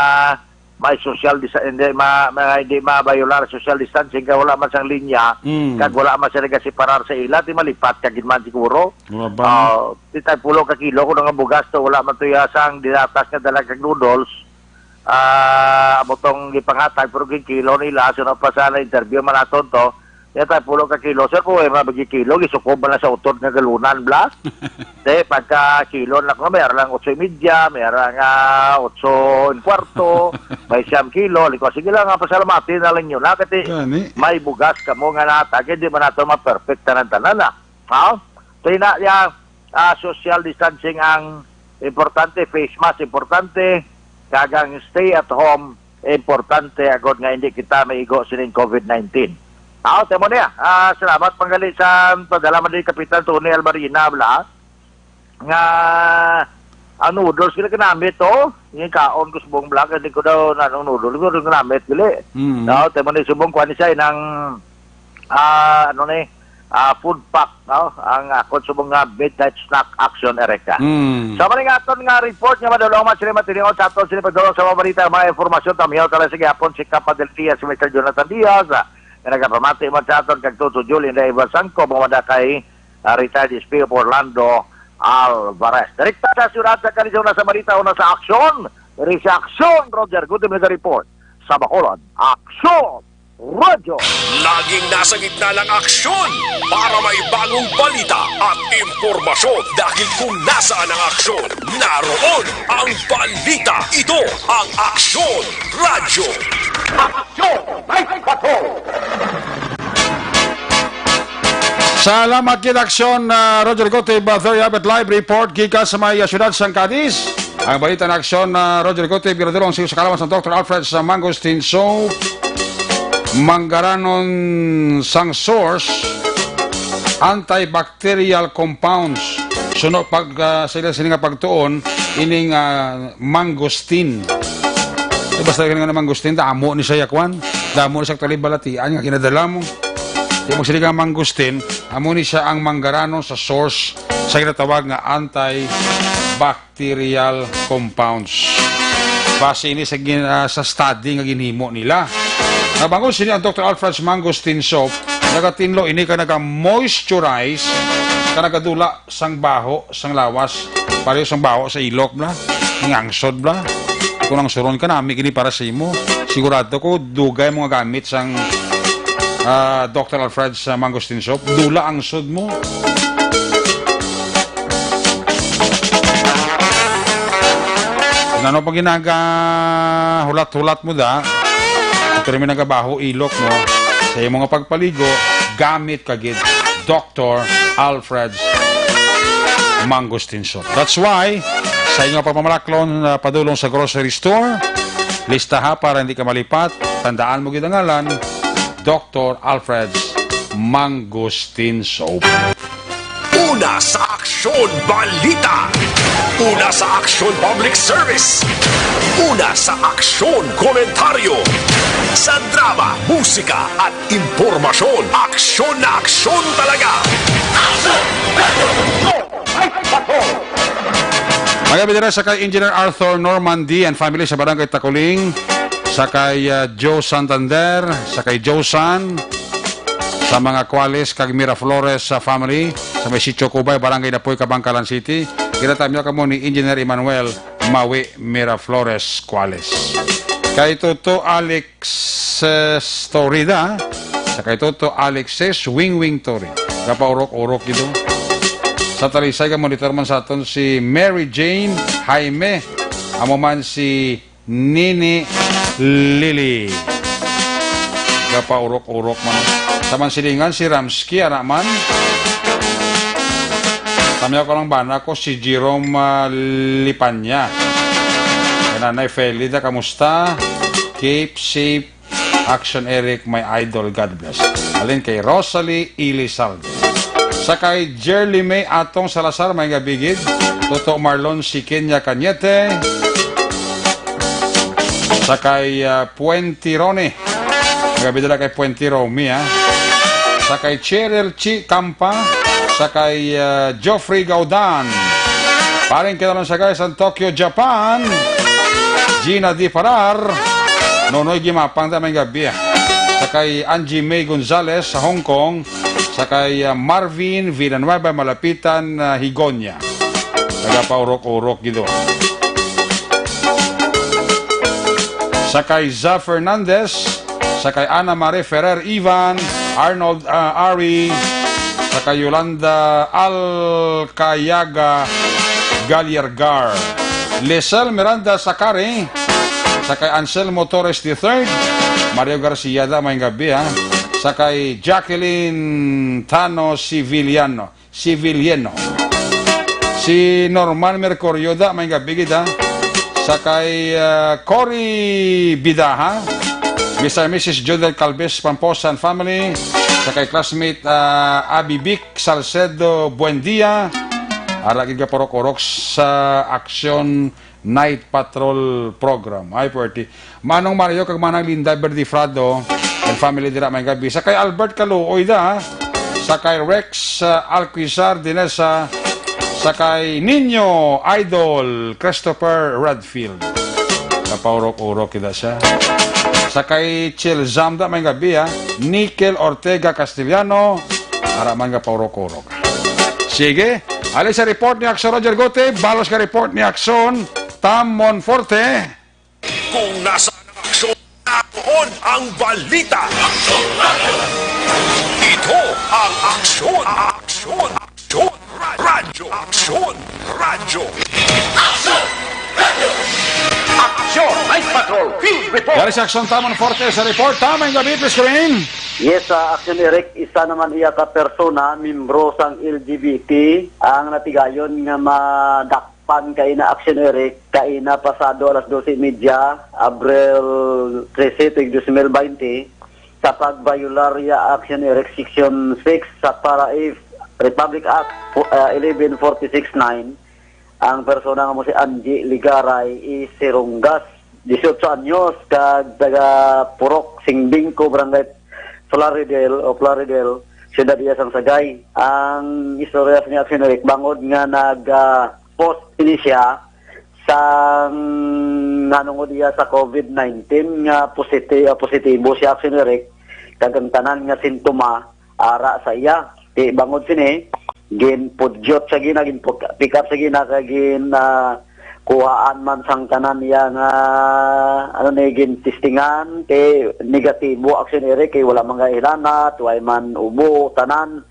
may social dis-, hindi ma-, ma-, hindi ma-violar social distancing kay wala man sang linya, Mm. kag wala man sila gaseparar sa ila, ti malipat ka gid man siguro. Wala ba? Ah, ti tag pulo ka kilo kuno nga bugas to, wala man to iya sang dinatas nga dala kag noodles. Ah, amo tong gipangatag, pero ginkilo nila, so, na pa sa interview man naton to, ya tag pulo ka kilo, sir, po, eh, mabigi kilo, gisukob man na sa utod nga galunan, bla. Te, pagka kilo na ko, may lang otso y media, may nga otso y kwarto, may siyam kilo, liko, sige lang, nga pasalamati na lang yun, ha, kasi Gani. may bugas kamo nga natag, hindi man nato ma-perfect tanan-tanan, ha. Ha? So, ina, ya, ah, social distancing ang importante, face mask importante, kag ang stay at home importante, agod nga hindi kita maigo sining covid nineteen. Aw, tamo niya. Ah, salamat panggali sa padala man ni Kapitan Tony Almarina, bla, nga ang noodles gila kinamit, oh. Yung kaon ko sa buong vlog, hindi ko daw na noodles ko, yung kinamit, gili. Mm. No, tamo ni subong kuan ni siya, nang ah, ano ni, ah, food pack, no? Ang, ah, konsumo nga midnight snack action, Erica. Mm. Sa maning aton nga report nga madulong man sila matinion sa aton sila padulong sa mga balita, mga informasyon, tamiyaw tala sa gihapon si Kapadel Diaz, si Mister Jonathan Diaz, ah, nga nagapamati man sa aton kag Tuto Julie na Ivan Sangko, mga wala kay, ah, retired S P of Orlando Alvarez. Direkta sa syudad sa Kalisang na sa balita o na sa aksyon, diri sa Aksyon, Roger Gutim nga report. Sa Bacolod, Aksyon! Radyo. Laging nasa gitna ng aksyon para may bagong balita at impormasyon. Dahil kung nasaan ang aksyon, naroon ang balita. Ito ang Aksyon Radyo. Aksyon! May patrol! Salamat gid, Aksyon, ah, Roger Gotib, ah, Ferry Abet, live report gikan sa may, ah, siyudad sang Cadiz. Ang balita na Aksyon, ah, Roger Gotib, ginadulong sa, sa kalaman sa Doctor Alfred sa Mangosteen Soap, manggaranon sang source, antibacterial compounds. Suno pag, ah, sa ila sini nga pagtuon, ining, ah, mangosteen. Eh, basta gani nga mangosteen, damo ni siya, kwan. Damo ni siya, actually, balatian nga ginadala mo. Di mo sila nga mangosteen, amo ni siya ang manggaranon sa source sa ginatawag nga antibacterial compounds. Base ini sa gin-, ah, sa study nga ginhimo nila. Nabangon sini ang Doctor Alfred's Mangosteen Soap, nagatinlo ini ka naga-moisturize, ka nagadula sang baho sang lawas, pareho sang baho sa ilok, bla. Ang angsod, bla. Kung ang suron ka, nami gini para sa imo. Sigurado ko, dugay mo nga gamit sang, ah, Doctor Alfred sa Mangosteen Soap. Dula ang sud mo. Ano pa ginaga hulat-hulat mo da? Pero may nagabaho ilok mo. Sa imo nga pagpaligo, gamit ka gid. Doctor Alfred's Mangosteen Soap. That's why, sa inyo pagmamalaklon, ah, padulong sa grocery store, listaha para hindi ka malipat. Tandaan mo gid ang ngalan, Doctor Alfred's Mangosteen Soap. Una sa aksyon, balita. Una sa aksyon, public service. Una sa aksyon, komentaryo. Sa drama, musika, at impormasyon, aksyon na aksyon talaga. Aksyon! Aksyon! Ay, patrol! Mga bidira, sa kay Engineer Arthur Normandy and family sa Barangay Taculing, sa kay, uh, Joe Santander, sa kay Joe San, sa mga Cuales kag Miraflores sa family, sa may Sitio Cubay, Barangay Dapoy, Kabankalan City. Ginatamyo kamo ni Engineer Emmanuel Mawi Miraflores Cuales. Kay Toto Alex Alexis Torida, sa kay Toto Alexis Wingwing Tori. Kapaurok-urok gid. Sa Talisay, ka monitor man sa aton si Mary Jane Jaime. Amo man si Nini Lily. Kapaurok-urok man. Sa Mansilingan, si Ramski, ana man. Tamiyaw ko lang bana ko, si Jerome, ah, Lipanya. Kay Nanay Felida, kamusta? Keep safe Action Eric, my idol, God bless. Alin kay Rosalie Elizalde. Sa kay Jerly May Atong Salazar, may gabigid. Toto Marlon Sikenya Cañete. Sa kay, ah, Puente Ronnie. May gabigid na kay Puente Romy, ha. Sa kay Cheryl Chi Campa. Sa kay, ah, Geoffrey Gaudan. Paring kita lang sa guys, ang Tokyo, Japan. Gina Di Parar. Nonoy Gimapang, da may gabi, ah. Sa kay Angie May Gonzalez sa Hong Kong. Sa kay, ah, Marvin Villanueva, Malapitan, ah, Higonia. Nagapaurok-urok gido. Sa kay Za Fernandez, sa kay Ana Marie Ferrer Ivan, Arnold, ah, Ari, sa kay Yolanda Alcayaga Galiergar, Lisel Miranda Sakari, sa kay Anselmo Torres the third, Mario Garcia, da may gabi, ha, sa kay Jacqueline Tano Civiliano, Civiliano. Si Norman Mercurio, da may gabi gid, ha. Sa kay, ah, Cory Bidaha, Mister and Missus Jodel Calves Pamposan family, sa kay classmate, ah, Abby Vic Salcedo Buendia, ara gid ka purok-urok sa Action Night Patrol Program. Ay, forty. Manong Mario kag Manang Linda Verdifrado and family dira may gabi. Sa kay Albert Kaluoy da, ha? Sa kay Rex, uh, Alquizar Dinesa, sa kay Nino Idol Christopher Redfield. Kapaurok-urok kita siya. Sa kay Chilzam da may gabi, ha? Nickel Ortega Castellano, ara man nga paurok-urok. Sige, ali sa report ni Action Roger Gote, balos ka report ni Action Tam Monforte. Kung nasaan ang aksyon, naroon ang balita. Ito ang Aksyon, Aksyon, Aksyon, Ra-, Radyo, Aksyon, Radyo. Aksyon! Aksyon! Night Patrol Field Report! Yari sa Aksyon Tam Monforte sa report. Tam, may gabi, please, Karin. Yes, sa Aksyon Eric, isa naman iya ka persona, membro sang L G B T, ang natigayon nga madak- pan kaina, Action Eric, kaina pasado alas doce y media, Abril trese, tuig dos mil baynte, sa pagbayolar ya, Action Eric, Section six sa Para-, eh, Republic Act, fo-, ah, eleven forty-six nine, ang persona nga mo si Angie Ligaray E. Sirungas, dieciocho anyos, kag taga Purok Singbingko, Barangay Plaridel o Plaridel, Siyudad iya sang Sagay. Ang istorya sa niya, Action Eric, bangod nga nag, ah, post ini siya sang nanungod iya sa covid nineteen nga positi-, ah, positibo siya, Action Eric, kag ang tanan nga sintoma ara sa iya. Ti bangod sini, ginpudyot sa gina, ginpick up sa gina, kag gin, ah, kuhaan man sang tanan iya nga, ano ni, gintestingan, ti negatibo, Action Eric, kay wala man gay hilanat, way man ubo, tanan.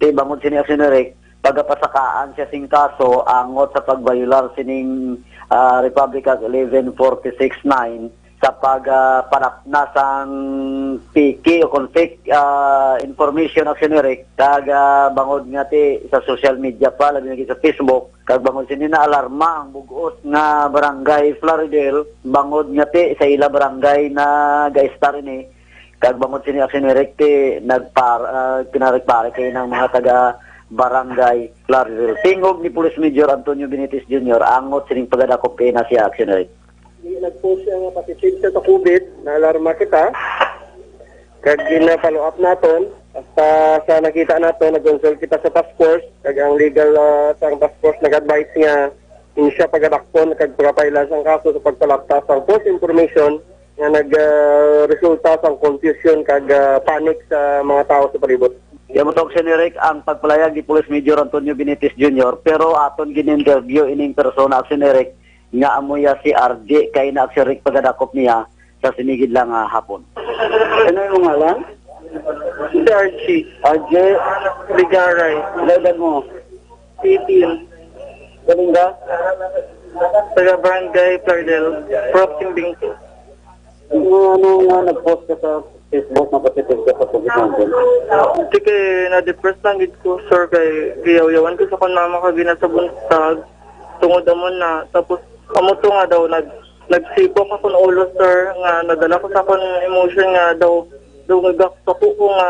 Ti bangod sini, Action Eric, pagapasakaan siya sing kaso angot sa pagbayolar sining, ah, Republic Act eleven forty-six nine sa pag, ah, panapna sang piki o kon fake, ah, information, Action Eric, kag, ah, bangod nga ti sa social media pa, labi na gid sa Facebook, kag bangod sini naalarma ang bug-os nga barangay Plaridel, bangod nga ti sa ila barangay nagaistar ini, kag bangod sini, Action Eric, ti nagpar-, ah, pinarik-parik kay nang mga taga barangay Plaridel. Tingog ni Police Major Antonio Benitez Junior angot sining pagadakop kay na siya, Action Eric. Di nag-post siya nga positive siya sa covid, naalarma kita. Kag gina-follow up naton, hasta sa nakita naton, nag-consult kita sa task force, kag ang legal, ah, sa task force nag-advise nga hindi siya pagadakpon kag pagapailan sang kaso sa pagpalapta sang false information nga nag, ah, resulta sang confusion kag, ah, panic sa mga tawo sa palibot. Kaya mo to, Action Eric, ang pagpalayag ni Police Major Antonio Benitez Junior, pero aton gin-interview ining persona, Action Eric, nga amo ya si R J, kay na, Action Eric, pagadakop niya sa sinigid lang nga hapon. Ano yung ngalan? Si R J. R J. Ligaray. Ano edad mo? Eighteen. Galing ka? Taga Barangay Plaridel, Purok Singbingko. Ano, ano nga nag-post ka sa Facebook na positive ka sa covid nineteen? Hindi kay na-depress lang gid ko, sir, kay giyawyawan ko sa akong mama kag gina sa buntag. Tungod amo na. Tapos, amo to nga daw nag Nagsipok ako ng ulo, sir, nga nadala ko sa akong emotion nga daw, daw nagakpako ko nga,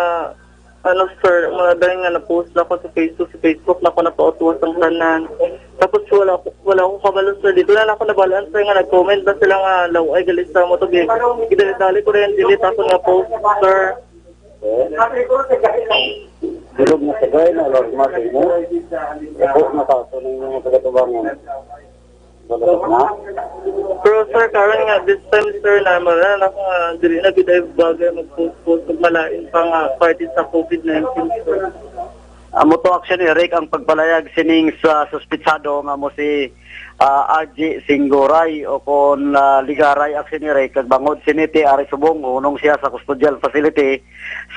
ano, sir, mga dahil nga na-post na ako sa Facebook, sa Facebook na ako napautwas ang tanan. Tapos wala ko, wala ko kabalo, sir. Dito na lang ako nabalaan, sir, nga nag-comment na sila nga law ay galit sa mo to. Gidali-dali ko rin, delete ako nga post, sir. Bilog na sagay na alarma sa imo. Ako na kaso ng mga pagatubangan. Wala na. Pero, sir, karon nga, this time, sir, na mara na nga dili na gid ay bagay mag-post-post ug malain pa nga parte sa COVID nineteen, sir. Amo to, Action Eric, ang pagpalayag sining sa suspitsado nga mo si ah, R G Singgoray o kon ah, Ligaray, Action Eric, kag bangod si Niti ari subong hunong siya sa custodial facility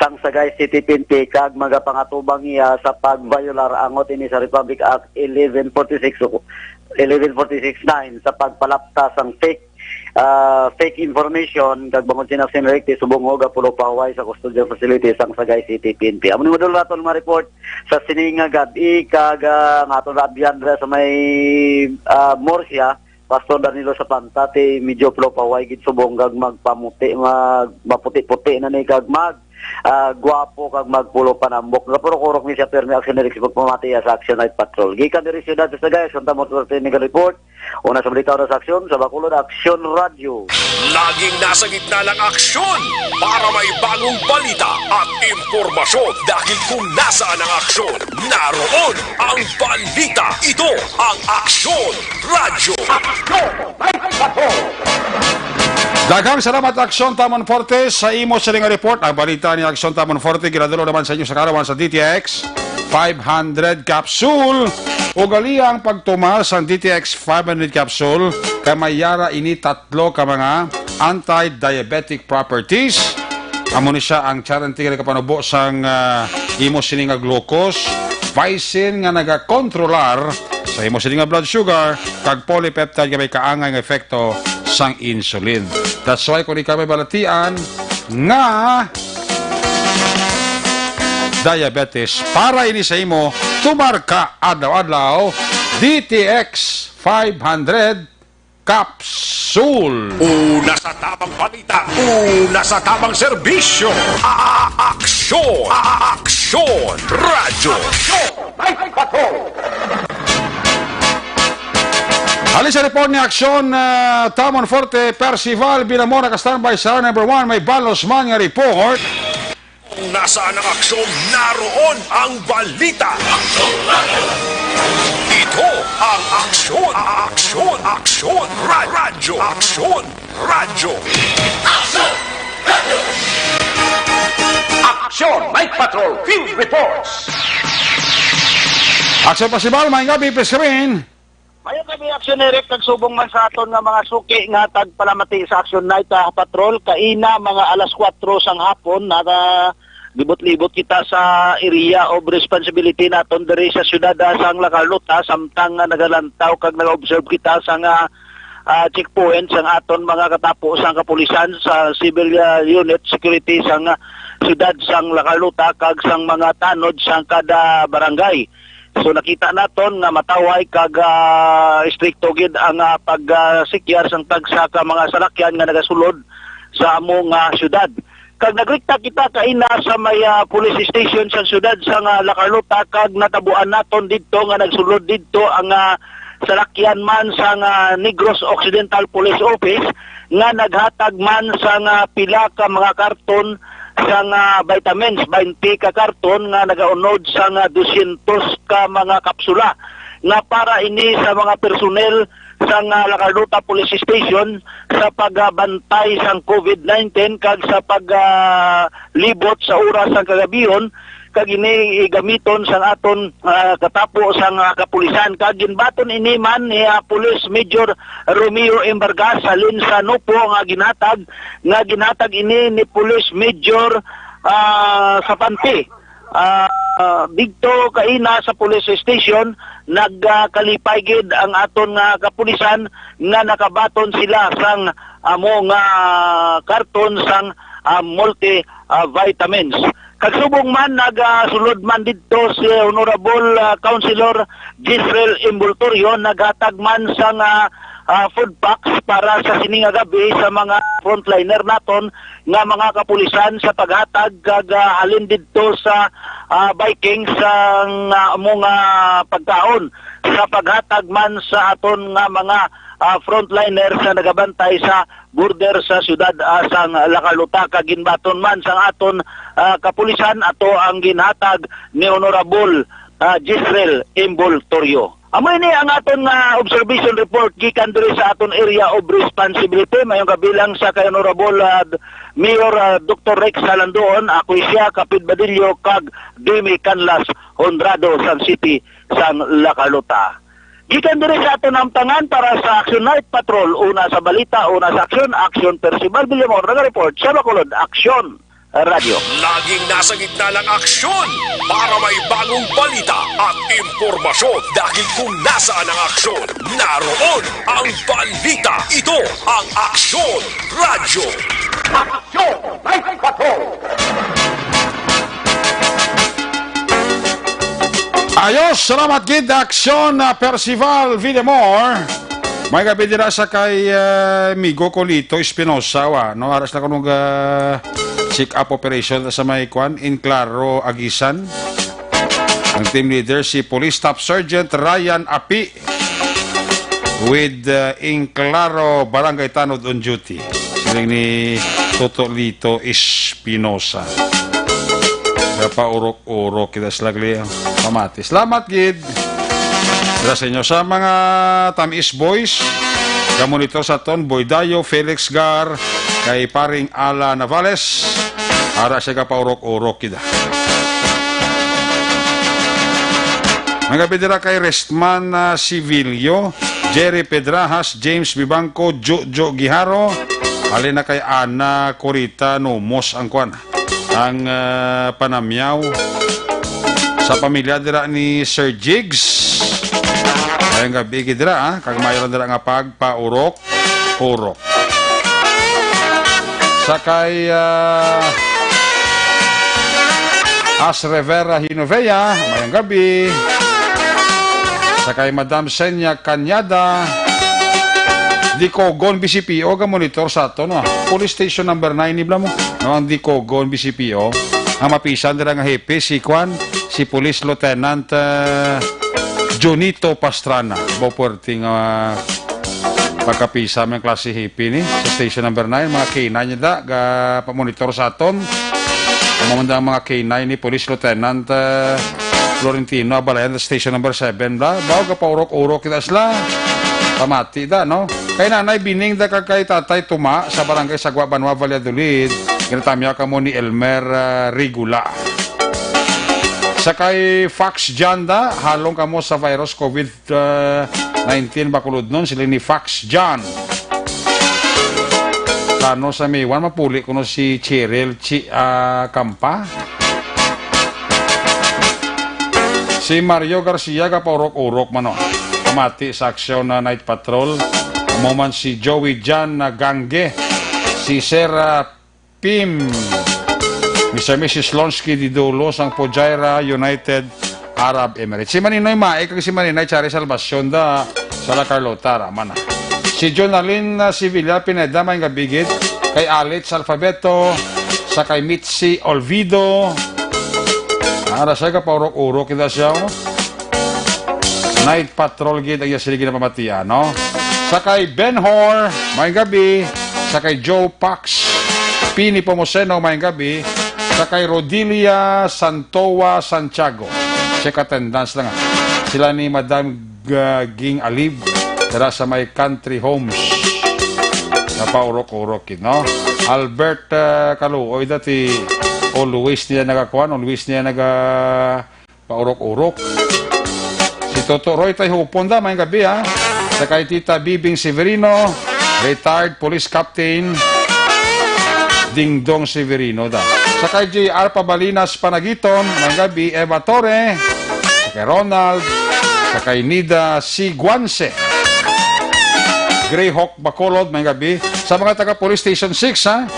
sang Sagay City P N P kag magapangatubang iya sa pag-violar angot ini sa Republic Act eleven forty-six o eleven forty-six nine sa pagpalapta sang fake ah, fake information kag bangod sina Sinrek ti subong nga pulong pahuway sa custodial facility sang Sagay City P N P. Amo ni madul naton mga report sa sining nga gab-i kag ah, nga aton naabyan dira sa may ah, Murcia, Pastor Danilo Sapanta ti medyo pulong pahuway gid subong kag magpamuti mag maputi-puti na ni kag mag ah, gwapo kag magpulo panambok. Nagapurok-urok ni siya, pirmi Action Eric sa pagpamati sa Action Night Patrol. Gikan diri siyudad sa Sagay, Santa Motor ni report. Una sa balita, una sa aksyon, sa Bacolod, Aksyon Radyo. Laging nasa gitna ng aksyon para may bagong balita at impormasyon. Dahil kung nasaan ang aksyon, naroon ang balita. Ito ang Aksyon Radyo. Daghang salamat, Aksyon Tamon Forte, sa imo sini nga report. Ang balita ni Aksyon Tamon Forte ginadalo naman sa inyo sa kaarawan sa D T X five hundred capsule. Ug ali ang pagtumas sang D T X five hundred capsule kay may yara ini tatlo ka mga anti-diabetic properties. Amo ni siya ang charanti nga nagapanubo sang ah, imo sini nga glucose, vicin nga nagakontrolar sa imo sini nga blood sugar, kag polypeptide nga may kaangay nga epekto sang insulin. That's why kung ikaw may balatian nga diabetes, para ini sa imo, tumar ka adlaw-adlaw, D T X five hundred capsule. Una sa tamang balita, una sa tamang serbisyo, a- aksyon, a- aksyon, radyo. Aksyon! May patrol! Ali sa report ni Aksyon, ah, Tamon Forte, Percival Binamora ka standby sa number one, may balos man nga report. Kung nasaan ang aksyon, naroon ang balita. Ito ang Aksyon, Aksyon, Aksyon, Ra- Radyo, Aksyon, Radyo. Aksyon! Night Patrol Field Reports! Aksyon Percival, may gabi, please come in. Mayo kami, Aksyon Eric, nagsubong man sa aton nga mga suki nga tagpalamati sa Action Night ah, Patrol. Kaina, mga alas kuwatro sang hapon, nagalibot-libot kita sa area of responsibility naton diri sa siyudad ah, sang La Carlota, samtang nga nagalantaw kag nag-observe kita sa nga ah, checkpoint sang aton mga katapo sang kapulisan sa civil ah, unit security sang ah, siyudad sang La Carlota kag sang mga tanod sang kada barangay. So nakita naton nga matawhay kag ah, istrikto gid ang ah, pag ah, sikyar sang tagsa ka mga salakyan nga nagasulod sa amo nga syudad. Kag nagrikta kita kaina sa may ah, police station sa syudad sang ah, La Carlota kag natabuan naton didto nga nagsulod didto ang ah, salakyan man sang ah, Negros Occidental Police Office nga naghatag man sang ah, pila ka mga karton sang ah, vitamins, twenty ka karton nga nagaunod sang ah, dosyentos ka mga kapsula nga para ini sa mga personnel sang ah, La Carlota Police Station sa pagbantay sang COVID nineteen kag sa paglibot sa oras sang kagabihon, kag ini igamiton sang aton ah, katapo sang ah, kapulisan. Kag ginbaton ini man ni ah, Police Major Romeo Embargas halin sa Nupo nga ginhatag nga ginhatag ini ni Police Major ah, Sapante. Ah, ah, didto kaina sa police station, nagkalipay gid ang aton nga kapulisan nga nakabaton sila sang amo nga karton sang ah, multi ah, vitamins. Kag subong man nagasulod man didto si Honorable ah, Councilor Gisrel Imbultorio, naghatag man sang ah, ah, food packs para sa sini nga gabi sa mga frontliner naton nga mga kapulisan sa paghatag kag, ah, halin didto sa, ah, Vikings sang, ah, amo nga pagkaon sa paghatag man sa aton nga mga, ah, frontliner sa nagabantay sa border sa siyudad, ah, sang La Carlota, kag ginbaton man sang aton, ah, kapulisan ato ang ginhatag ni Honorable, ah, Jezreel Envoltorio. Amo ini ang aton nga observation report gikan diri sa aton area of responsibility. Mayong gabi lang sa kay Honorable, ah, Mayor, ah, Doktor Rex Halandoon, ako siya, Kapid Badillo, kag Demi Canlas Honrado sang City sang La Carlota. Gikan diri sa aton hamtangan para sa Action Night Patrol, una sa balita, una sa aksyon, Action Percival Villamor, naga-report sa Bacolod Action Radyo. Laging nasa gitna ng aksyon para may bagong balita at impormasyon. Dahil kung nasaan ang aksyon, naroon ang balita. Ito ang Aksyon Radyo. Action Night Patrol! Ayos, salamat gid, Aksyon, ah, Percival Villamor. May gabi dira sa kay, ah, amigo ko Lito Espinosa, wa, no? Aras na ko nung, ah, check-up operation sa may kwan, Enclaro, Aguisan. Ang team leader, si Police Staff Sergeant Ryan Api with, uh, Enclaro Barangay Tanod on duty. Siling ni Toto Lito Espinosa. Napaurok-urok kita sila gali, ah. Pamati. Salamat gid. Para sa inyo sa mga Tamis Boys, gamonitor sa ton, Boy Dayo, Felix Gar, kay paring Ala Navales, ara siya kapaurok-urok kita. Mga bidira kay Restman, ah, Civilio, Jerry Pedrajas, James Bibangco, Jojo Giharo, halin na kay Ana Corita Nomos ang kwan, ang, ah, panamyaw sa pamilya dira ni Sir Jigs. Mayong gabi gid dira, ah, kag maayo lang dira nga pagpaurok-urok. Sa kay, ah, As Rivera Hinovea, mayong gabi. Sa kay Madam Senya Cañada, Dicogon, B C P O, ga monitor sa ato, no? Police Station number nine, ibla mo. No, ang Dicogon, B C P O. Ang mapisan dira nga hepe, si Kwan, si Police Lieutenant, ah, Junito Pastrana. Ba, puwerte nga pagkapisa may klase hepe ni sa station number nine, mga K nine niya da, ga pamonitor sa aton. Amo man da ang mga K nine ni Police Lieutenant, ah, Florentino Abalayan sa station number seven, bla. Baw, gapaurok-urok kita sila. Pamati da, no? Kay Nanay Bining da kag kay Tatay Tuma sa Barangay Sagwa, Banwa, Valladolid. Ginatamya kamo ni Elmer, ah, Rigula. Sa kay Fox Janda, halong kamo sa virus COVID, ah, nineteen, Bacolodnon, sila ni Fox John. Tano sa May one, mapuli kuno si Cheryl Chi, ah, Campa. Si Mario Garcia, gapaurok-urok man, oh. Pamati sa aksyon na Night Patrol. Amo man si Joey John na Gangge, si Sir, ah, Pim, Mister Missus Lonsky Didulo sang Fujairah, United Arab Emirates. Si Maninoy Mae kag si Maninay Chari Salvacion da sa La Carlota, raman na. Si Jonalyn, ah, Sevilla Pineda, may gabigit kay Alex Alfabeto, sa kay Mitzi Olvido. Ara siya, kapaurok-urok kita siya, oh. Night Patrol gid ang iya sila ginapamatian, no? Sa kay Ben Hor, may gabi. Sa kay Joe Pax, Pini Pomoseno, may gabi. Sa kay Rodilia Santoa Santiago, check attendance lang, ah. Sila ni Madam G-, Ging Alib, dira sa may Country Homes. Napaurok-urok yun, no? Albert, ah, Kaluoy, dati always niya nagakuan, always niya naga, paurok-urok. Si Toto Roy Tayhupon da, may gabi, ha. Sa kay Tita Bibing Severino, retired police captain, Dingdong Severino da. Sa kay J R Pabalinas Panagiton, may gabi, Eva Torre. Sa kay Ronald, sa kay Nida Siguanse. Greyhawk Bacolod, may gabi. Sa mga taga Police Station six, ha.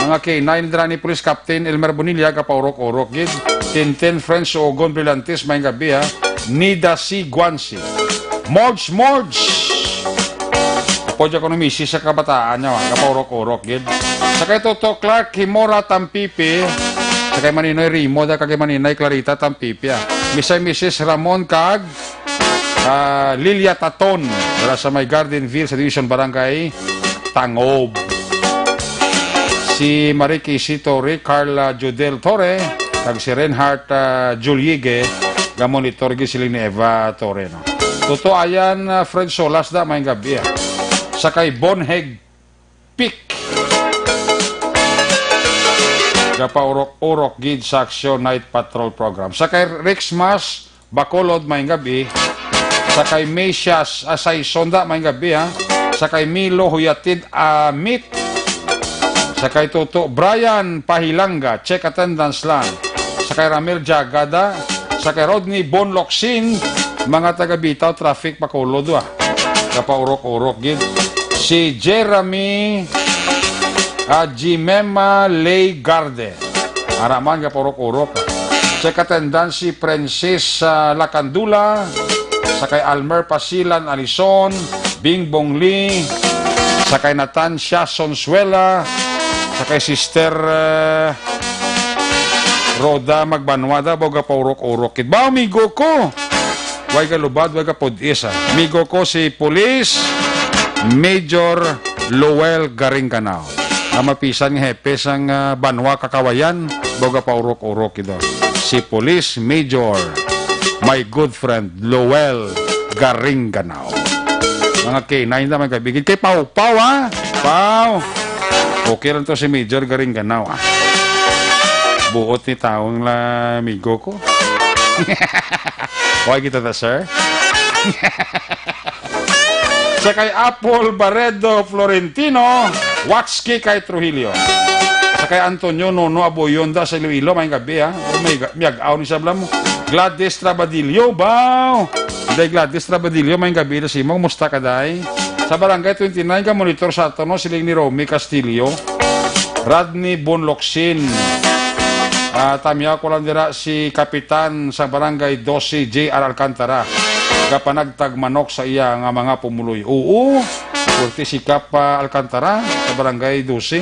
Mga K nine dira ni Police Captain Elmer Bonilla, kapaurok-urok gid. Tintin Friends Ogon Brillantes, may gabi, ha. Nida C. Guansi. Morge, Morge! Pwede ako ng misis sa kabataan niya, ah, kapaurok-urok, gid. Sa kay Toto Clark Himora Tampipi, sa kay Maninoy Rimo, da kay Maninay Clarita Tampipi, ah. Mister Missus Ramon kag, ah, Lilia Taton, dala sa may Garden View sa Division Barangay Tangob. Si Mariki Sitori, Carla Judel Torre, kag si Reinhardt, ah, Juliege, gamonitor gid siling ni Eva Torre, no? Toto Ayan, ah, Fred Solas da, may gabi, ah. Sa kay Bonheg Peak. Gapaurok-urok gid sa Action Night Patrol Program. Sa kay Rex Mas, Bacolod, may gabi. Sa kay Mesias, ah, Saison da, may gabi, ha. Sa kay Milo Huyatid Amit. Sa kay Toto Brian Pahilanga, check attendance lang. Sa kay Ramil Jagada, sa kay Rodney Bonlocsin, mga taga Bitaw, traffic Bacolod, ah. Kapaurok-urok gid. Si Jeremy, ah, Jimema Lay Garde. Ara man, kapaurok-urok. Check attendance si Princess, ah, Lacandula, sa kay Almer Pasilan Alison, Bing Bong Lee, sa kay Natancia Sonsuela, sa kay Sister, eh, Rhoda Magbanwada, baw gapaurok-urok. Kit ba, amigo ko? Way galubad, way kapudis, ah. Amigo ko si Police Major Lowell Garingganao. Ang mapisan nga hepe sang, ah, banwa kakawayan, baw gapaurok-urok ito. Si Police Major, my good friend, Lowell Garingganao. Mga K nine naman kay bigid kay Pau Pau, ha? Pau. Okay lang to si Major Garingganao, ah. Buot ni taong la amigo ko. Okay kita ta, sir. Sa kay Apple Barredo Florentino, Watski kay Trujillo. Sa kay Antonio Nono Aboyonda sa Iloilo, may gabi, ha? May ga-, miyag-aw ni sabla mo. Gladys Trabadillo, baw! Day Gladys Trabadillo, may gabi na si mo. Kumusta ka, day? Sa Barangay twenty-nine ka monitor sa ato, no? Siling ni Romy Castillo. Rodney Bonlocsin. Ah, tamyaw ko lang dira si Kapitan sa Barangay dosi, J R Alcantara. Gapanagtag manok sa iya nga mga pumuloy. Oo, pwerte si Kap, ah, Alcantara sa Barangay dosi.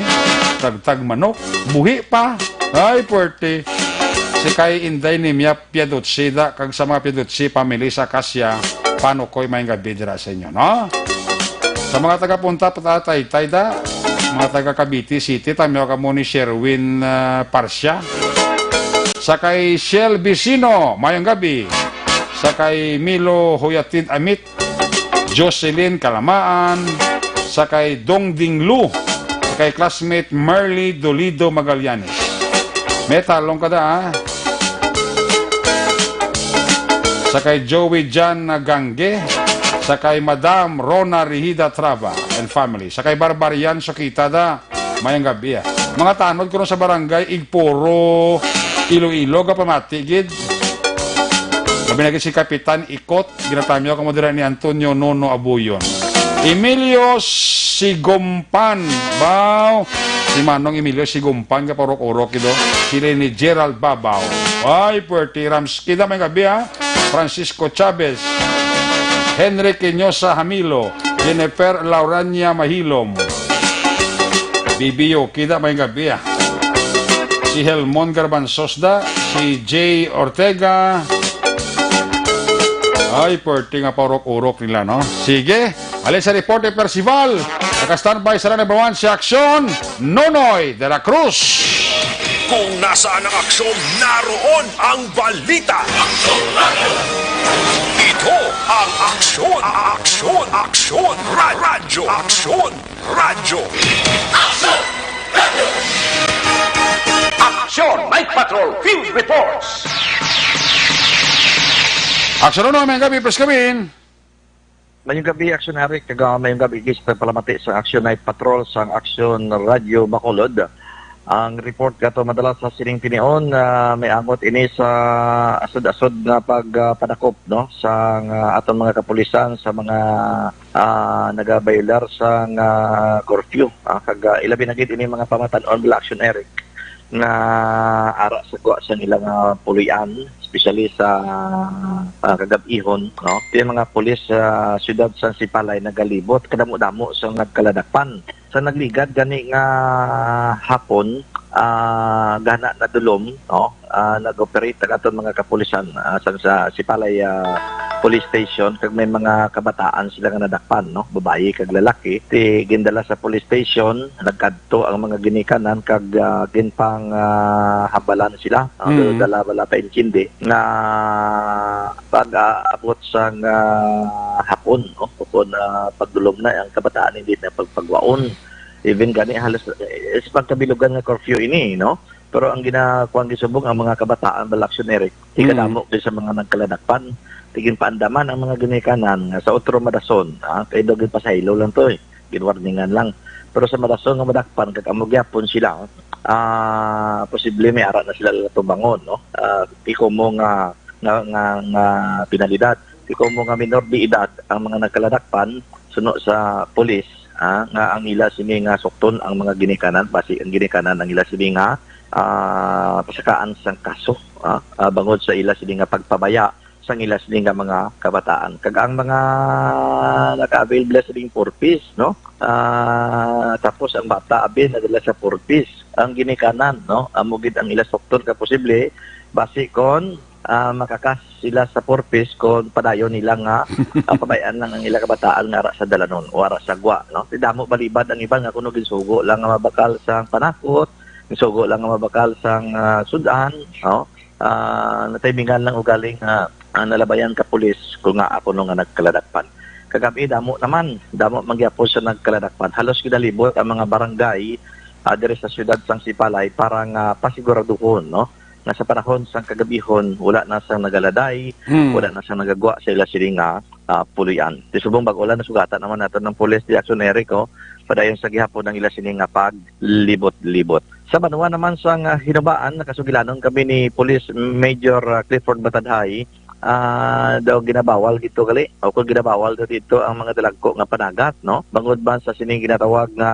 Tagtag manok. Buhi pa. Ay, pwerte. Si kay Inday ni Mia Piaducci da, kag sa mga Piaducci family sa Acacia, panukoy may gabi dira sa inyo, no? Sa mga taga Punta, Patay, Taytay da, mga taga Cavite City, tamyaw kamo ni Sherwin, ah, Parsia. Sa kay Shell Vicino, mayong gabi. Sa kay Milo Huyatid Amit, Jocelyn Kalamaan, sa kay Dong Ding Lu, sa kay classmate Merly Dolido Magallanes. May talong ka da, ha? Sa kay Joey Jan Gangge, sa kay Madam Rona Rihida Traba and family, sa kay Barbarian Sokita da, mayang gabi, ah. Mga tanod ko ron sa barangay Igpuro, Iloilo, gapamati gid. Labi na gid si Kapitan Ikot, ginatamyaw kamo dira ni Antonio Nono Abuyon. Emilio Sigumpan, baw. Si Manong Emilio Sigumpan, kapaurok-urok gid, oh. Sila ni Gerald Babaw. Ay, pwerte, Rams. Kita may gabi, ha? Francisco Chavez, Henry Quinosa Hamilo, Jennifer Laurania Mahilom. Bibiyo, kita may gabi, ah. Si Helmon Garbanzos da, si Jay Ortega. Ay, pwerte nga paurok-urok nila, no? Sige, alin sa report ni Percival. Naka-standby sa number one si Aksyon, Nonoy de la Cruz. Kung nasaan ang aksyon, naroon ang balita. Ito ang Aksyon, Aksyon, Aksyon, Ra-, Radyo, Aksyon, Radyo. Aksyon Night Patrol Field Reports. Aksyon, ano, may gabi, press kami. Mayong gabi, Aksyon Eric, kag, ah, mayong gabi, guys, pagpalamati sa Action Night Patrol sang Action Radio Bacolod. Ang report gato madala sa sining tinion, ah, may angot ini sa asod-asod nga pag, ah, padakop, no, sang, ah, aton mga kapulisan sa mga, ah, nagabayular sang, ah, curfew, ah, kag, ah, ilabi na gid ini mga pamatan-on, Action Eric. nga ara sa gwa sang ilang, ah, puloy-an, especially sa, ah, kagab-ihon, no? Ti mga pulis sa siyudad sa Sipalay nagalibot, kadamo-damo sa nagkaladakpan. Sa nagligad gani nga hapon, ah, gana na dulom, no? Ah, nag-operate ang aton mga kapulisan, ah, sa, sa Sipalay, ah, Police Station, kag may mga kabataan sila nga nadakpan, no? Babayi kag lalaki. Ti gindala sa police station, nagkadto ang mga ginikanan kag, ah, ginpang, ah, hambalan sila. Ah, Mm. Dala wala pa intindi nga pag-aabot sang, ah, hapon, no? Kung, ah, pagdulom na ang kabataan, hindi na pagpagwaon. Even gani halos, eh, sa pagkabilugan nga curfew ini, no? Pero ang gina-, kuwan gisubong ang mga kabataan, Bal Action Eric, Mm. ikadamo din sa mga nagkaladakpan. Ti ginpaandaman ang mga ginikanan nga sa otro madason, ah, kay daw ginpasaylo lang to, eh. Ginwarningan lang. Pero sa madason nga madakpan, kag amo gyapon sila, ah, posible may ara na sila tumbangon, no? Ah, ti komo nga, nga, nga, nga penalidad. Ti komo nga minor de edad ang mga nagkaladakpan, suno sa pulis, ah, nga ang ila sini nga sukton ang mga ginikanan, basi ang ginikanan ang ila sini nga, ah, pasakaan sang kaso, ah, ah, bangod sa ila sini nga pagpabaya sang ila sini nga mga kabataan. Kag ang mga naka-avail bala sining four Ps, no? Ah, tapos ang bata abi nadala sa four Ps. Ang ginikanan, no? Amo gid ang ila sukton ka posible, basi kon, ah, makakas sila sa four Ps kon padayon nila nga, ah, pabayaan lang ang ila kabataan nga ara sa dalanon o ara sa gwa, no? Ti damo balibad ang iban nga kuno ginsugo lang nga mabakal sang panakot, ginsugo lang nga mabakal sang, ah, sud-an, no? Ah, natimingan lang ugaling nga, ah, nalabayan ka pulis kung nga ako no nga nagkaladakpan. Kagabi, damo naman, damo man gyapon sa nagkaladakpan. Halos ginalibot ang mga barangay, ah, diri sa siyudad sang Sipalay para nga pasiguraduhon, no, nga sa panahon sang kagabihon, wala na sang nagaladay, Hmm. wala na sang nagagwa sa ila sini nga, ah, puloy-an. Ti subong bag-o lang nasugatan naman nato ng pulis di Action Eric, oh, padayon sa gihapon ang ila sini nga paglibot-libot. Sa banwa naman sang, ah, Hinubaan, nakasugilanon kami ni Police Major, ah, Clifford Matadhay, ah, daw ginabawal dito gali, o kung ginabawal daw dito ang mga dalagko nga panagat, no? Bangod man sa sining ginatawag nga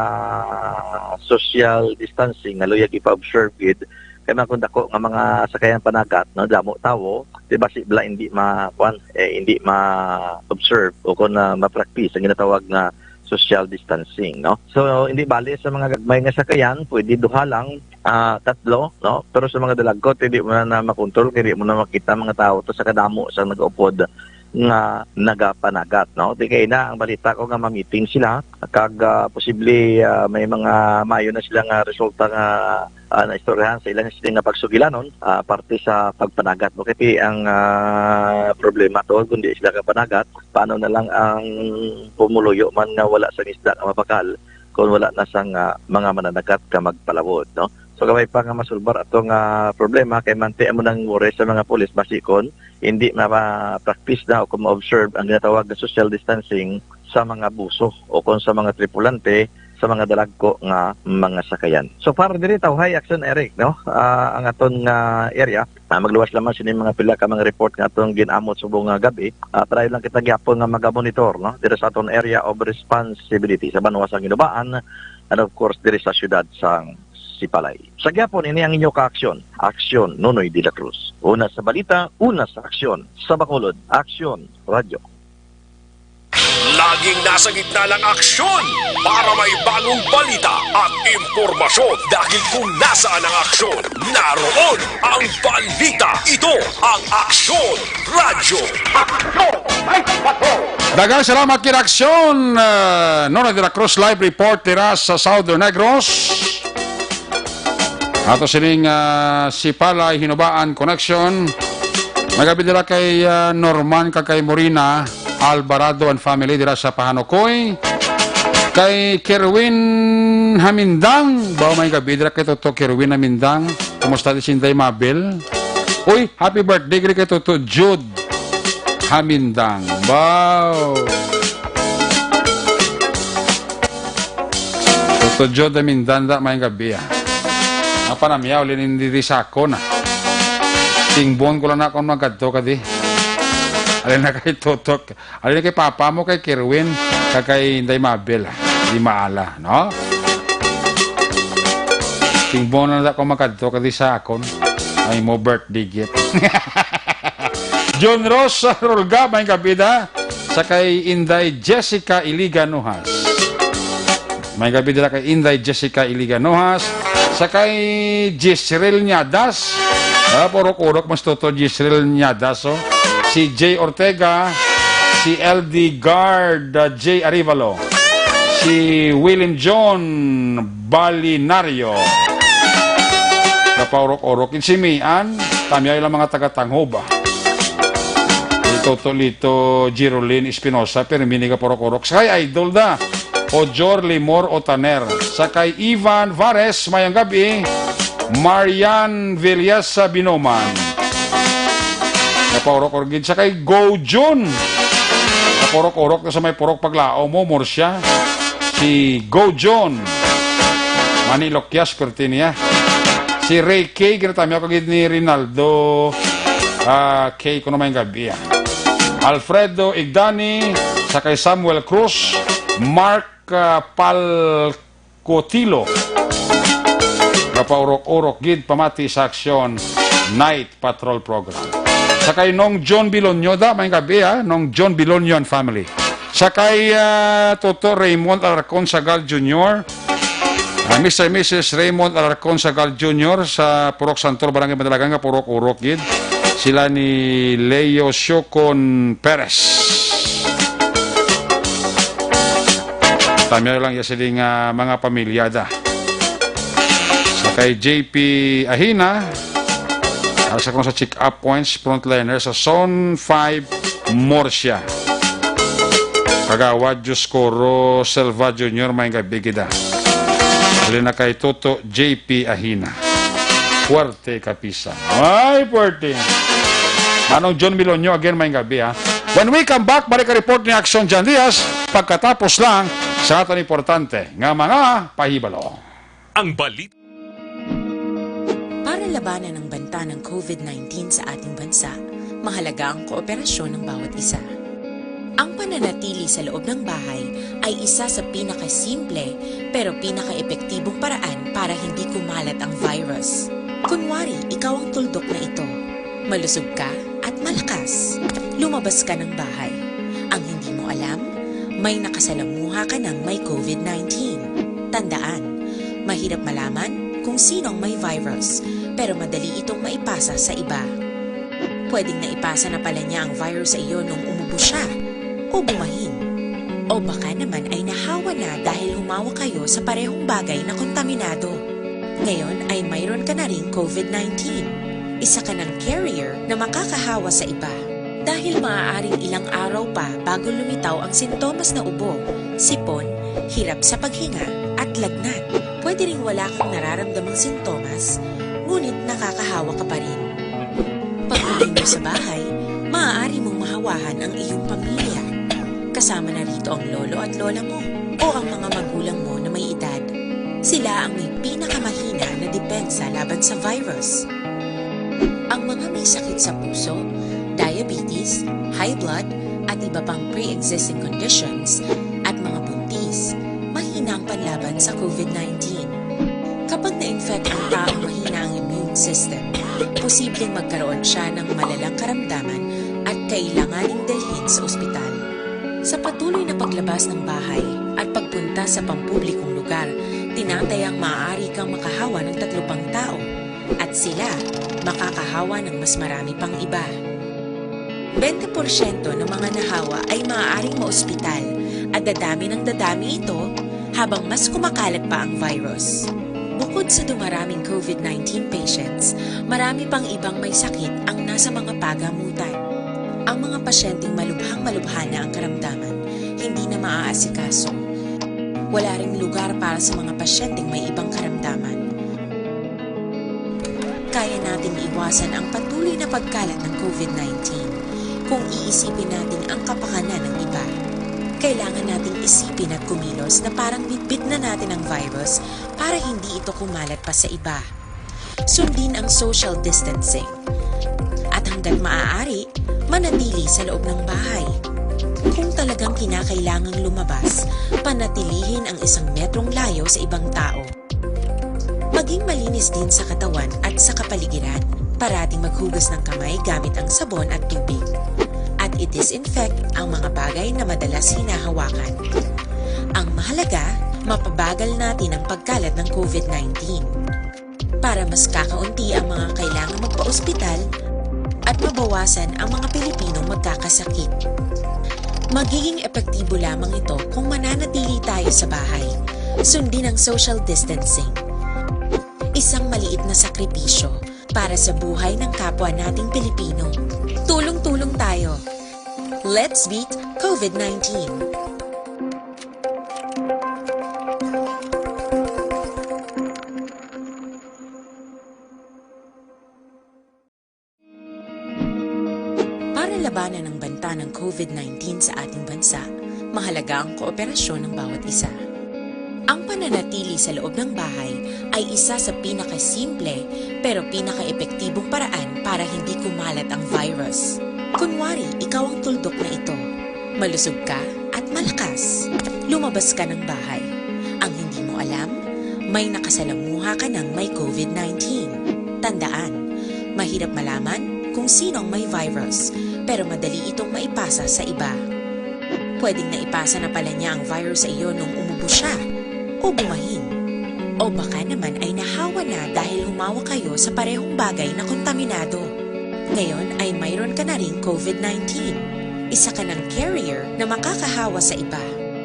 social distancing, nga luyag ipa-observe gid, kay mga kung dako nga mga sakayan panagat, no, damo tawo, di ba, si bala hindi ma-, kuwan, eh, hindi ma-observe o kung, ah, ma-practice ang ginatawag nga social distancing, no? So, hindi bali sa mga gagmay nga sakayan, pwede duha lang, ah, tatlo, no? Pero sa mga dalagko, hindi mo na, na makontrol, kay hindi mo na makita mga tao to sa kadamo sa nagaupod nga nagapanagat, no? Di kay na ang balita ko nga ma-meeting sila, kag, ah, posible, ah, may mga mayo na sila nga resulta nga, ah, naistoryahan sa ilang sini nga pagsugilanon, ah, parte sa pagpanagat, no? Kay ang, ah, problema to, kung di sila kapanagat, paano na lang ang pumuluyo man nga wala sang isda nga mabakal kung wala na sang, ah, mga mananagat nga magpalawod, no? So, gamay pa nga masulbar ato nga problema kay manti amo nang worry sa mga pulis basi kon hindi ma-practice na o kung ma-observe ang ginatawag nga social distancing sa mga buso o kung sa mga tripulante sa mga dalagko nga mga sakayan. So far diri, tawhay, Action Eric, no? Ah, ang aton nga area, ah, magluwas lamang sini mga pila ka mga report nga atong ginamot subong nga gabi. Ah, try lang kita gyapon nga magamonitor, no? Diri sa aton area of responsibility sa banwa sang Hinubaan and of course diri sa siyudad sang Sipalay. Sa gyapon ini ang inyo ka-aksyon, Aksyon Nonoy de la Cruz. Una sa balita, una sa aksyon, sa Bacolod, Aksyon Radyo. Laging nasa gitna ng aksyon para may bagong balita at impormasyon. Dahil kung nasaan ang aksyon, naroon ang balita. Ito ang Aksyon Radyo. Daghang salamat kay Aksyon, ah, Nona de la Cruz, live report dira sa Southern Negros. Ato sining, ah, Sipalay Hinubaan Connection. May gabi dira kay, ah, Norman kag kay Morina Alvarado and family dira sa Pahanukoy. Kay Kerwin Hamindang. Ba, may gabi dira kay Toto Kerwin Hamindang. Kumusta di si Inday Mabel? Uy, happy birthday gid kay Toto Jude Hamindang. Wow! Toto Joe Damindanda, may gabi, ah. Ang panamyaw, linin diri sa ako na. Tingbon ko lang na kung magkadto ka di. Alin na kay Totok, alin na kay Papa mo, kay Kerwin, ka kay Inday Mabel, ah. Di maala, no? Tingbo na lang ako makadto kadi sa akon. Ay mo birthday gift. John Ross Rolga, may gabi da. Sa kay Inday Jessica Iliga Nuhas. May gabi dira kay Inday Jessica Iliga Nuhas. Sa kay Jisril Nyadas. Ah, purok-urok mas tuto Jisril Nyadas, oh. Si Jay Ortega, si L D Guard, uh, Jay Arivalo, si William John Balinario. Napaurok-urok. Gid si Mian, tamyaw lang mga taga-Tanghob, ah. Ito, to, Lito, Jirolin Espinosa, pero mini ka purok-urok. Sa kay Idol da, o Jor Limor o Taner. Sa kay Ivan Vares, mayang gabi, Marian Villasa Binoman. Napaurok-urok gid sa kay Go Jun. Napurok-urok na sa may purok paglaom mo, Murcia. Si Go Jun. Mani Lokyas, Cortinia. Si Ray K, ginatamya ko gid ni Rinaldo. Ah, K, kuno may gabi, ah. Alfredo Igdani, sa kay Samuel Cruz, Mark, ah, Pal Cotilo. Napaurok-urok gid pamati sa aksyon Night Patrol Program. Sa kay Nong John Bilonyo da, may gabi, ha, Nong John Bilonyo and family. Sa kay, ah, Toto Raymond Alarcon Sagal Junior, ah, Mister and Missus Raymond Alarcon Sagal Junior sa Purok Santol, Barangay Madalagan, nga purok-urok gid. Sila ni Leo Siocon Perez. Tamyaw lang ya sila nga mga pamilyada. Sa kay J P Ahina, para sa kung sa check-up points, frontliner sa Zone five, Murcia. Kagawad Dioscoro Silva Junior, may gabi gid, ah. Dali na kay Toto J P Ahina. Puwerte ka pisan. Ay, puwerte. Manong John Milonyo, again, may gabi, ha. When we come back, balik ang report ni Action John Diaz. Pagkatapos lang sa aton importante nga mga pahibalo. Ang balit. Para labanan ang banta ng COVID nineteen sa ating bansa, mahalaga ang kooperasyon ng bawat isa. Ang pananatili sa loob ng bahay ay isa sa pinakasimple pero pinakaepektibong paraan para hindi kumalat ang virus. Kunwari, ikaw ang tuldok na ito. Malusog ka at malakas. Lumabas ka ng bahay. Ang hindi mo alam, may nakasalamuha ka ng may COVID nineteen. Tandaan, mahirap malaman kung sino ang may virus, pero madali itong maipasa sa iba. Pwedeng naipasa na pala niya ang virus sa iyo nung umubo siya o bumahin. O baka naman ay nahawa na dahil humawak kayo sa parehong bagay na kontaminado. Ngayon ay mayroon ka na ring COVID nineteen. Isa ka ng carrier na makakahawa sa iba. Dahil maaaring ilang araw pa bago lumitaw ang sintomas na ubo, sipon, hirap sa paghinga, at lagnat. Pwede ring wala kang nararamdamang sintomas, ngunit nakakahawa ka pa rin. Pag-uwi mo sa bahay, maaari mong mahawahan ang iyong pamilya. Kasama na rito ang lolo at lola mo o ang mga magulang mo na may edad. Sila ang may pinakamahina na depensa laban sa virus. Ang mga may sakit sa puso, diabetes, high blood, at iba pang pre-existing conditions, at mga buntis, mahina ang panlaban sa COVID nineteen. Kapag na-infect ang taong mahina ang immune system, posibleng magkaroon siya ng malalang karamdaman at kailanganing dalhin sa ospital. Sa patuloy na paglabas ng bahay at pagpunta sa pampublikong lugar, tinatayang maaari kang makahawa ng tatlo pang tao at sila makakahawa ng mas marami pang iba. Bente porsyento ng mga nahawa ay maaaring maospital at dadami ng dadami ito habang mas kumakalat pa ang virus. Bukod sa dumaraming COVID nineteen patients, marami pang ibang may sakit ang nasa mga pagamutan. Ang mga pasyenteng malubhang-malubha na ang karamdaman, hindi na maaasikaso. Wala ring lugar para sa mga pasyenteng may ibang karamdaman. Kaya nating iwasan ang patuloy na pagkalat ng COVID nineteen kung iisipin natin ang kapakanan ng iba. Kailangan nating isipin at kumilos na parang bitbit na natin ang virus para hindi ito kumalat pa sa iba. Sundin ang social distancing. At hanggat maaari, manatili sa loob ng bahay. Kung talagang kinakailangang lumabas, panatilihin ang isang metrong layo sa ibang tao. Maging malinis din sa katawan at sa kapaligiran. Parating maghugas ng kamay gamit ang sabon at tubig. At i-disinfect ang mga bagay na madalas hinahawakan. Ang mahalaga, mapabagal natin ang pagkalat ng COVID nineteen. Para mas kakaunti ang mga kailangang magpa-ospital at mabawasan ang mga Pilipinong magkakasakit. Magiging epektibo lamang ito kung mananatili tayo sa bahay. Sundin ang social distancing. Isang maliit na sakripisyo para sa buhay ng kapwa nating Pilipino. Tulong-tulong tayo. Let's beat COVID nineteen. Para labanan ang banta ng COVID nineteen sa ating bansa, mahalaga ang kooperasyon ng bawat isa. Ang pananatili sa loob ng bahay ay isa sa pinakasimple pero pinakaepektibong paraan para hindi kumalat ang virus. Kunwari, ikaw ang tuldok na ito. Malusog ka at malakas. Lumabas ka ng bahay. Ang hindi mo alam, may nakasalamuha ka ng may COVID nineteen. Tandaan, mahirap malaman kung sino ang may virus, pero madali itong maipasa sa iba. Pwedeng naipasa na pala niya ang virus sa iyo nung umubo siya o bumahin. O baka naman ay nahawa na dahil humawak kayo sa parehong bagay na kontaminado. Ngayon ay mayroon ka na ring COVID nineteen. Isa ka ng carrier na makakahawa sa iba.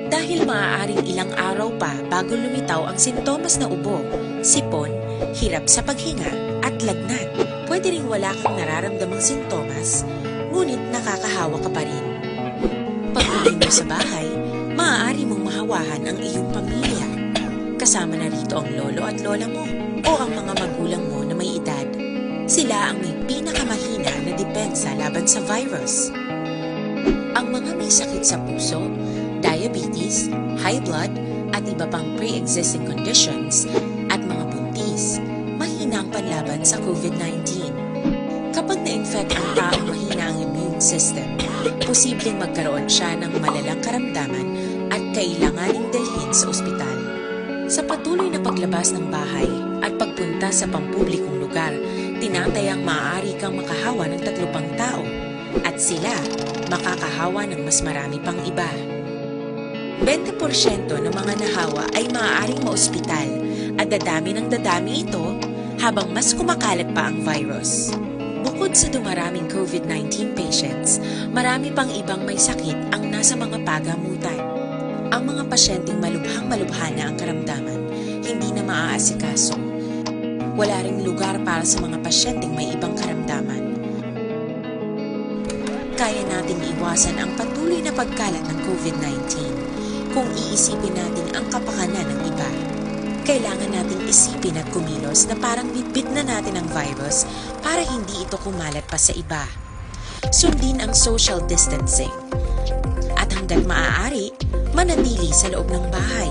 Dahil maaaring ilang araw pa bago lumitaw ang sintomas na ubo, sipon, hirap sa paghinga, at lagnat. Pwede ring wala kang nararamdamang sintomas, ngunit nakakahawa ka pa rin. Pag-uwi mo sa bahay, maaari mong mahawahan ang iyong pamilya. Kasama na rito ang lolo at lola mo o ang mga magulang mo na may edad. Sila ang may pinakamahina na depensa laban sa virus. Ang mga may sakit sa puso, diabetes, high blood, at iba pang pre-existing conditions, at mga buntis, mahina ang panlaban sa COVID nineteen. Kapag na-infect ang taong mahina ang immune system, posibleng magkaroon siya ng malalang karamdaman at kailanganing dalhin sa ospital. Sa patuloy na paglabas ng bahay at pagpunta sa pampublikong lugar, tinatayang maaari kang makahawa ng tatlo pang tao at sila makakahawa ng mas marami pang iba. Bente porsyento ng mga nahawa ay maaaring maospital at dadami ng dadami ito habang mas kumakalat pa ang virus. Bukod sa dumaraming COVID nineteen patients, marami pang ibang may sakit ang nasa mga pagamutan. Ang mga pasyenteng malubhang-malubha na ang karamdaman, hindi na maaasikaso. Wala ring lugar para sa mga pasyenteng may ibang karamdaman. Kaya nating iwasan ang patuloy na pagkalat ng COVID nineteen kung iisipin natin ang kapakanan ng iba. Kailangan nating isipin at kumilos na parang bitbit na natin ang virus para hindi ito kumalat pa sa iba. Sundin ang social distancing. At hanggat maaari, manatili sa loob ng bahay.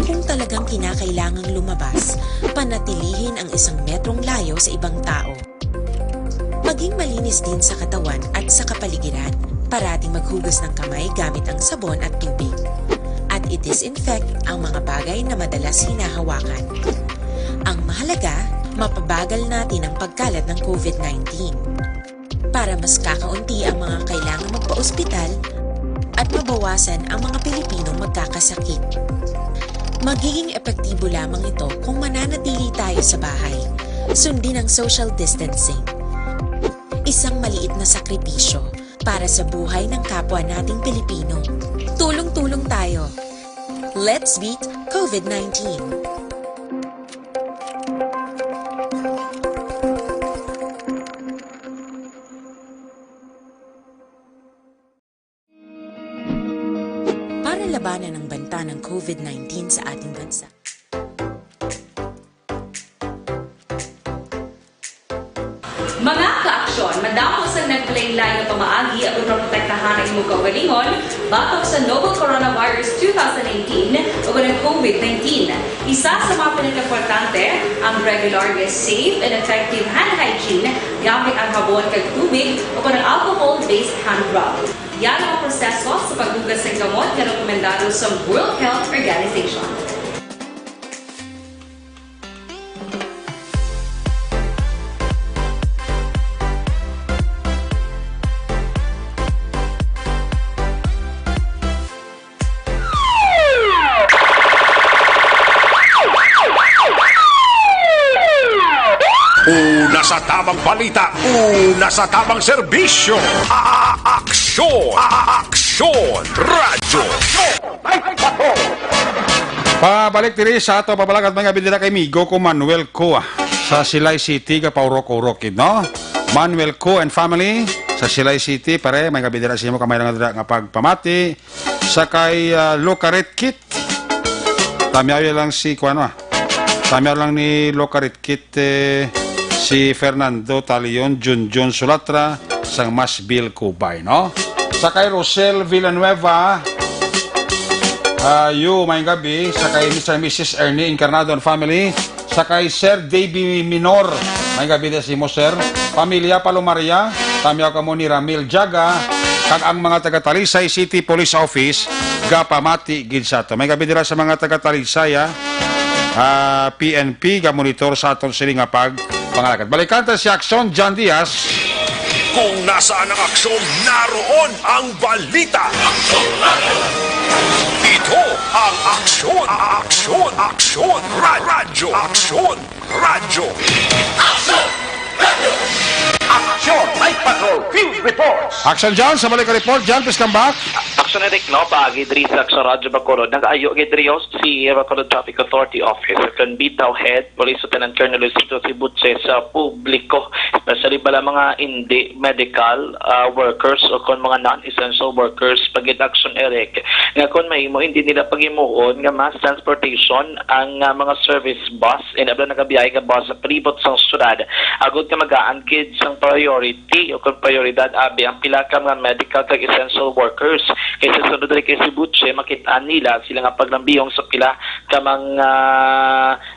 Kung talagang kinakailangang lumabas, panatilihin ang isang metrong layo sa ibang tao. Maging malinis din sa katawan at sa kapaligiran. Parating maghugas ng kamay gamit ang sabon at tubig. At i-disinfect ang mga bagay na madalas hinahawakan. Ang mahalaga, mapabagal natin ang pagkalat ng COVID nineteen. Para mas kakaunti ang mga kailangang magpa-ospital at mabawasan ang mga Pilipinong magkakasakit. Magiging epektibo lamang ito kung mananatili tayo sa bahay. Sundin ang social distancing. Isang maliit na sakripisyo para sa buhay ng kapwa nating Pilipino. Tulong-tulong tayo. Let's beat COVID nineteen. Para labanan ang banta ng COVID nineteen sa ating bansa. Mga kaaksyon, madamo sa naglain-lain nga pamaagi aron maprotektahan ang imong kaugalingon batok sa novel coronavirus two thousand eighteen o ang COVID nineteen. Isa sa mga pinakaimportante, ang regular nga safe and effective hand hygiene gamit ang habon kag tubig o ang alcohol-based hand rub. Yara ang proseso sa paghugas sang kamot nga rekomendado sa World Health Organization. Sa tamang balita, una sa tamang serbisyo. A-, aksyon! A-, aksyon! Radyo! Pabalik diri sa ato pabalakat, mga bidira, kay migo ko Manuel Co, ah, sa Silay City, ka paurok-urok gid, no? Manuel Co and family sa Silay City, pare, may kabidira sa imo, kamay lang dira nga pagpamati sa kay, ah, Lucarit Kit. Tamyaw lang si, kuwan, ah. Tamyaw lang ni Lucarit Kit, eh, si Fernando Talion, Junjun Sulatra, sang Masbil Cubay, no? Sa kay Rosel Villanueva, ah, you, may gabi, sa kay Mister and Missus Ernie Encarnado and family, sa kay Sir Davey Minor, may gabi din si mo, sir. Pamilya Palomaria, tamyaw kamo ni Ramil Jaga, kag ang mga taga Talisay City Police Office, gapamati gid sa ato. May gabi dira sa mga taga Talisay, ah. Ah, P N P, gamonitor sa aton sini nga pag pangalagad. Balikan ta si Aksyon John Diaz. Kung nasaan ang aksyon, naroon ang balita. Ito ang aksyon, aksyon, aksyon, ra-, radyo, aksyon, radyo. Aksyon! Night Patrol Field Reports! Action John, sa balik ka report, John, please come back. Aksyon Eric, no, paagi diri sa Aksyon Radyo Bacolod. Nag-ayo gid diri si Bacolod Traffic Authority Office, kan Bitaw Head, Police Lieutenant Colonel Luisito Sibuche sa publiko, especially bala mga hindi medical, ah, workers o kon mga non-essential workers, pagid Action Eric, nga kon mahimo hindi nila paghimuon nga mass transportation ang, ah, mga service bus, ina bala nagabiyahe nga bus sa palibot sang syudad, agod nga magaan gid sang priority o kon prioridad abi ang pila ka mga medical kag essential workers. Kay sa sunod diri kay Sibuche, makit-an nila sila nga paglambihong sa pila ka mga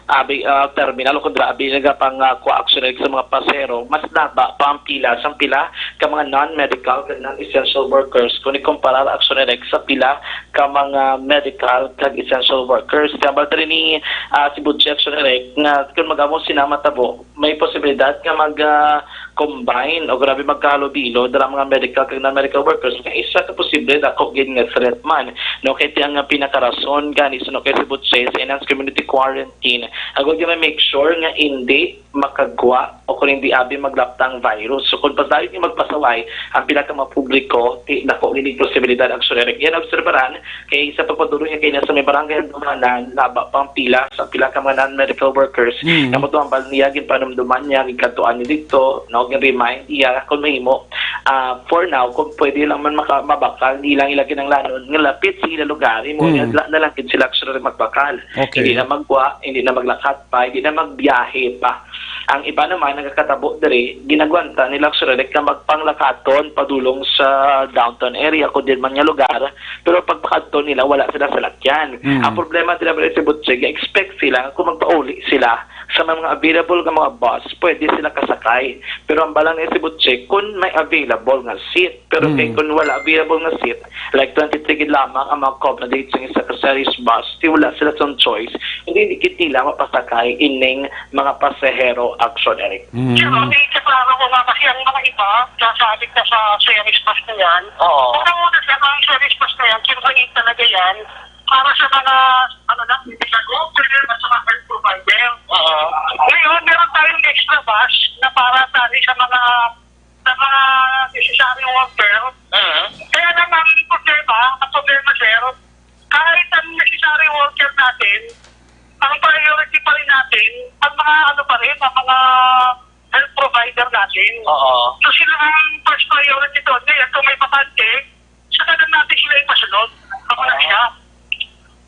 abi, ah, terminal o kon dira abi nagapang, ah, kuha aksyon sa mga pasahero, mas laba pa ang pila sang pila ka mga non-medical kag non-essential workers kung ikumparar aksyon sa pila ka mga medical kag essential workers. Kaya bala ni, ah, Sibuche aksyon nga kung mag-amo sina matabo, may posibilidad nga mag, ah, combine o grabe magkahalubilo dira mga medical kag non-medical workers nga isa ka posible dako gid nga threat man, no? Kay ti ang pinakarason gani suno kay Sibuche sa enhanced community quarantine, agod nga ma-make sure nga hindi makagwa o kung hindi abi maglapta ang virus. So kung pasayod nga magpasaway ang pila ka mga publiko, ti dako gid ang posibilidad aksyon. Yan obserbaran kay sa pagpatuloy nga kay sa may barangay Dumanan, laba pa ang pila sa pila ka mga non-medical workers. Mm. Nga mo to ang bal niya, ginpanumduman niya, ginkantuan niya dito, no, gin-remind iya, kung mahimo, ah, for now, kung pwede lang man maka-, mabakal, di lang ila kinahanglanon nga lapit sa ila lugar, imo Mm. niya, la-, na lang gid sila actually magbakal. Okay. Hindi na magwa, hindi na maglakat pa, hindi na magbiyahe pa. Ang iba naman, nagakatabo diri, ginagwanta nila actually na magpanglakaton padulong sa downtown area, kung di man nga lugar, pero pagpakadto nila, wala sila salakyan. Mm. Ang problema nila, Brad, si Butchig, expect sila kung magpauli sila sa mga available nga mga bus, pwede sila kasakay. Pero ang balang ni si Butchig, kung may available nga seat, pero Mm. kay kung wala available nga seat, like twenty-three gid lamang ang mga accommodate sa isa ka series bus, di wala sila sang choice, hindi, hindi gid nila mapasakay ining mga pasahero, action, Eric. Mm. Sir, okay, kaklaro ko nga kasi ang mga iba, nasabi ka sa series bus na yan. Oo. Una-una, sir, ang series bus na yan, kinrain talaga yan para sa mga, ano lang, medical worker at sa mga health provider. Oo. Ngayon, meron tayong extra bus na para sa, sa mga, sa mga necessary worker. Mhm. Kaya lang ang problema, ang problema, sir, kahit ang necessary worker natin, ang priority pa rin natin, ang mga ano pa rin, ang mga health provider natin. Oo. So sila ang first priority doon. Ngayon, kung may bakante, saka lang natin sila ipasunod. Ako na Oo. siya.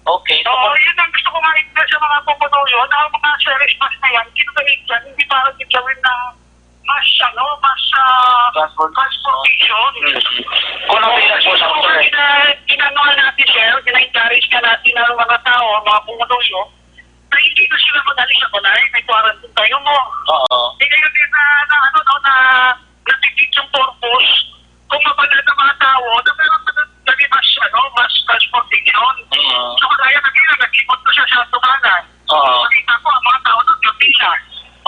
Okay, so So, pag yun ang gusto ko nga i-clear sa mga pumutuyo na ang mga series bus na yan, kinakaitan, hindi para gawin na mas, ano, mas, ah, Transport. transportation. Mm. Kung ang pila po sa Gusto ko nga sir. gina-, ginagawa natin, sir, gina-encourage ka natin ang mga tao, ang mga pumutuyo, na hindi na sila madali sa balay, may quarantine tayo mo. Oo. Eh, ngayon, eh, na, na, ano, no, na, na-defeat yung purpose. Kung mabalik ang mga tao, na meron na naging mas, ano, mas transportation. Mm. So, kaya na nila, nag-ikot ko siya sa tumanan. Oo. Nakita ko, ang mga tao doon, yung pila.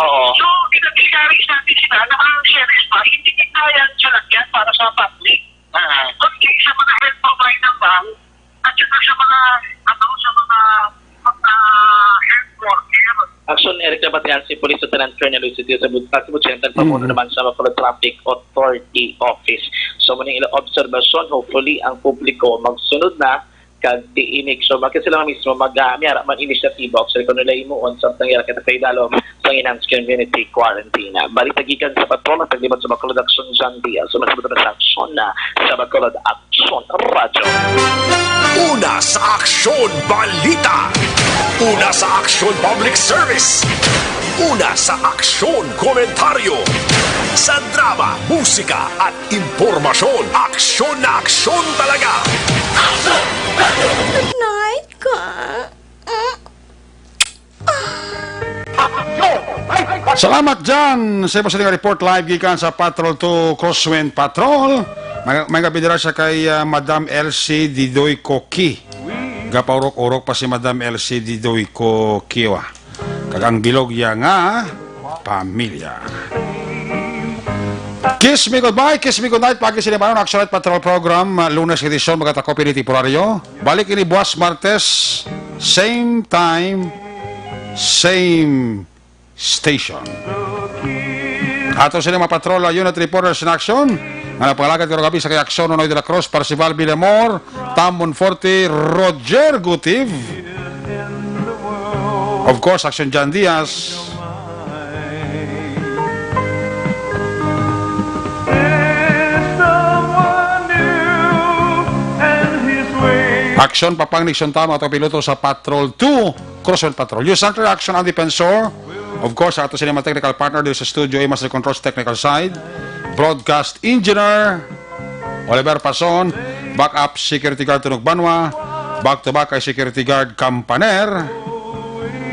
Oo. So, pinag-encourage natin sila na ang series pa, hindi kinaya ang salakyan para sa public. Ah. Kundi sa mga health provider lang, at saka sa mga, ano, sa mga, mga health worker. Action, Eric Labatian, si Police Lieutenant Colonel Luis Diaz Abut-, Abutsyentag, pamuno Mhm. naman sa Bacolod Traffic Authority Office. So, muna ila obserbasyon, hopefully, ang publiko magsunod na kag di inig. So, maki sila mismo mag, ah, may ara man inisyatiba, o sila kuno nila himuon, samtang yara kita kay dalom sa enhanced community quarantine. Balita gikan sa patrol, ang taglibot sa Bacolod, Action John Diaz. So, mas sa Action na sa Bacolod, Action Radyo. Una sa Aksyon Balita. Una sa Aksyon Public Service. Una sa Aksyon Komentaryo. Sa drama, musika, at impormasyon, aksyon na aksyon talaga. Good night, ka. Salamat, Jan, sa imo sa report live gikan sa Patrol two Crosswind Patrol. May, may nga bidira siya kay, ah, Madam Elsie Didoy Coqui. Gapaurok-urok pa si Madam Elsie Didoy Coqui, wa. Kag ang bilog niya nga pamilya. Kiss me goodbye, kiss me goodnight. Pagi sini, Action Night Patrol Program, ah, Lunes edisyon, magkatako pini temporaryo. Balik ini buwas Martes, same time, same station. Ato sini mga patrol, ah, unit reporters in action nga nagpangalagad karong gabi sa kay Aksyon Nonoy de la Cruz, Parcival Villamor, Tam Monforte, Roger Gutiv. Of course, Aksyon Jan Diaz. Aksyon Papang Nixon Tam, ato piloto sa Patrol two, Crosswind Patrol. News Center Action, Andy Pensor. Of course, ato sini mga technical partner dito sa studio, A, Master Control sa technical side. Broadcast engineer, Oliver Pason. Backup security guard, Tunog Banwa. Back to back kay security guard, Kampaner.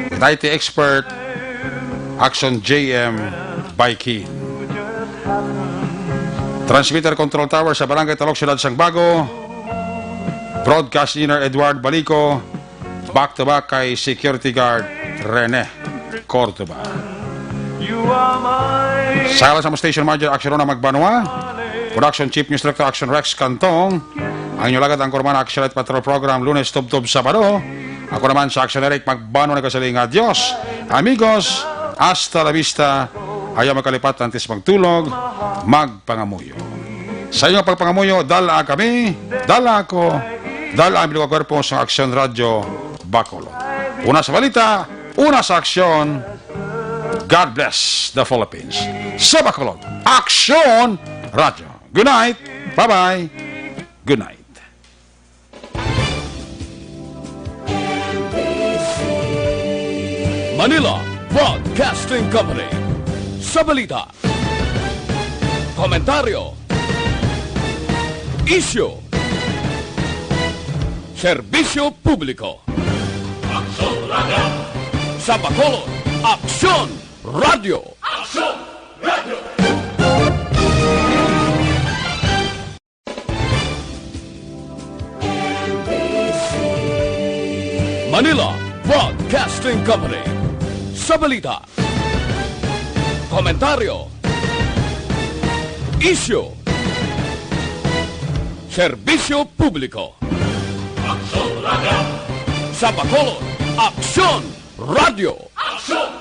With I T expert, Action J M Baiki. Transmitter control tower sa Barangay Talok, Siyudad sang Bago. Broadcast engineer, Edward Balico. Back to back kay security guard Rene Cordoba. Sa ngalan sa among station manager, Action Rona Magbanwa. Production chief, news director, Action Rex Cantong. Ang inyo lagad ang kurman, Action Night Patrol Program, Lunes tubtob Sabado. Ako naman sa Action Eric Magbanwa, nagasiling nga, "Adios, amigos, hasta la vista." Ayaw magkalipat antes magtulog, magpangamuyo. Sa inyong pagpangamuyo, dala kami, dala ako, dala ang bilog nga kwerpo sa Aksyon Radyo Bacolod. Una sa balita, una sa aksyon. God bless the Philippines. Sa Bacolod, Aksyon Radyo. Good night. Bye-bye. Good night. Manila Broadcasting Company. Sa balita, komentaryo, isyu, serbisyo publiko. Aksyon Radyo. Sa Bacolod, Aksyon Radyo. Aksyon Radyo. Manila Broadcasting Company. Sa balita, komentaryo, isyu, serbisyo publiko. Aksyon Radyo. Sa Bacolod, Aksyon Radyo. Aksyon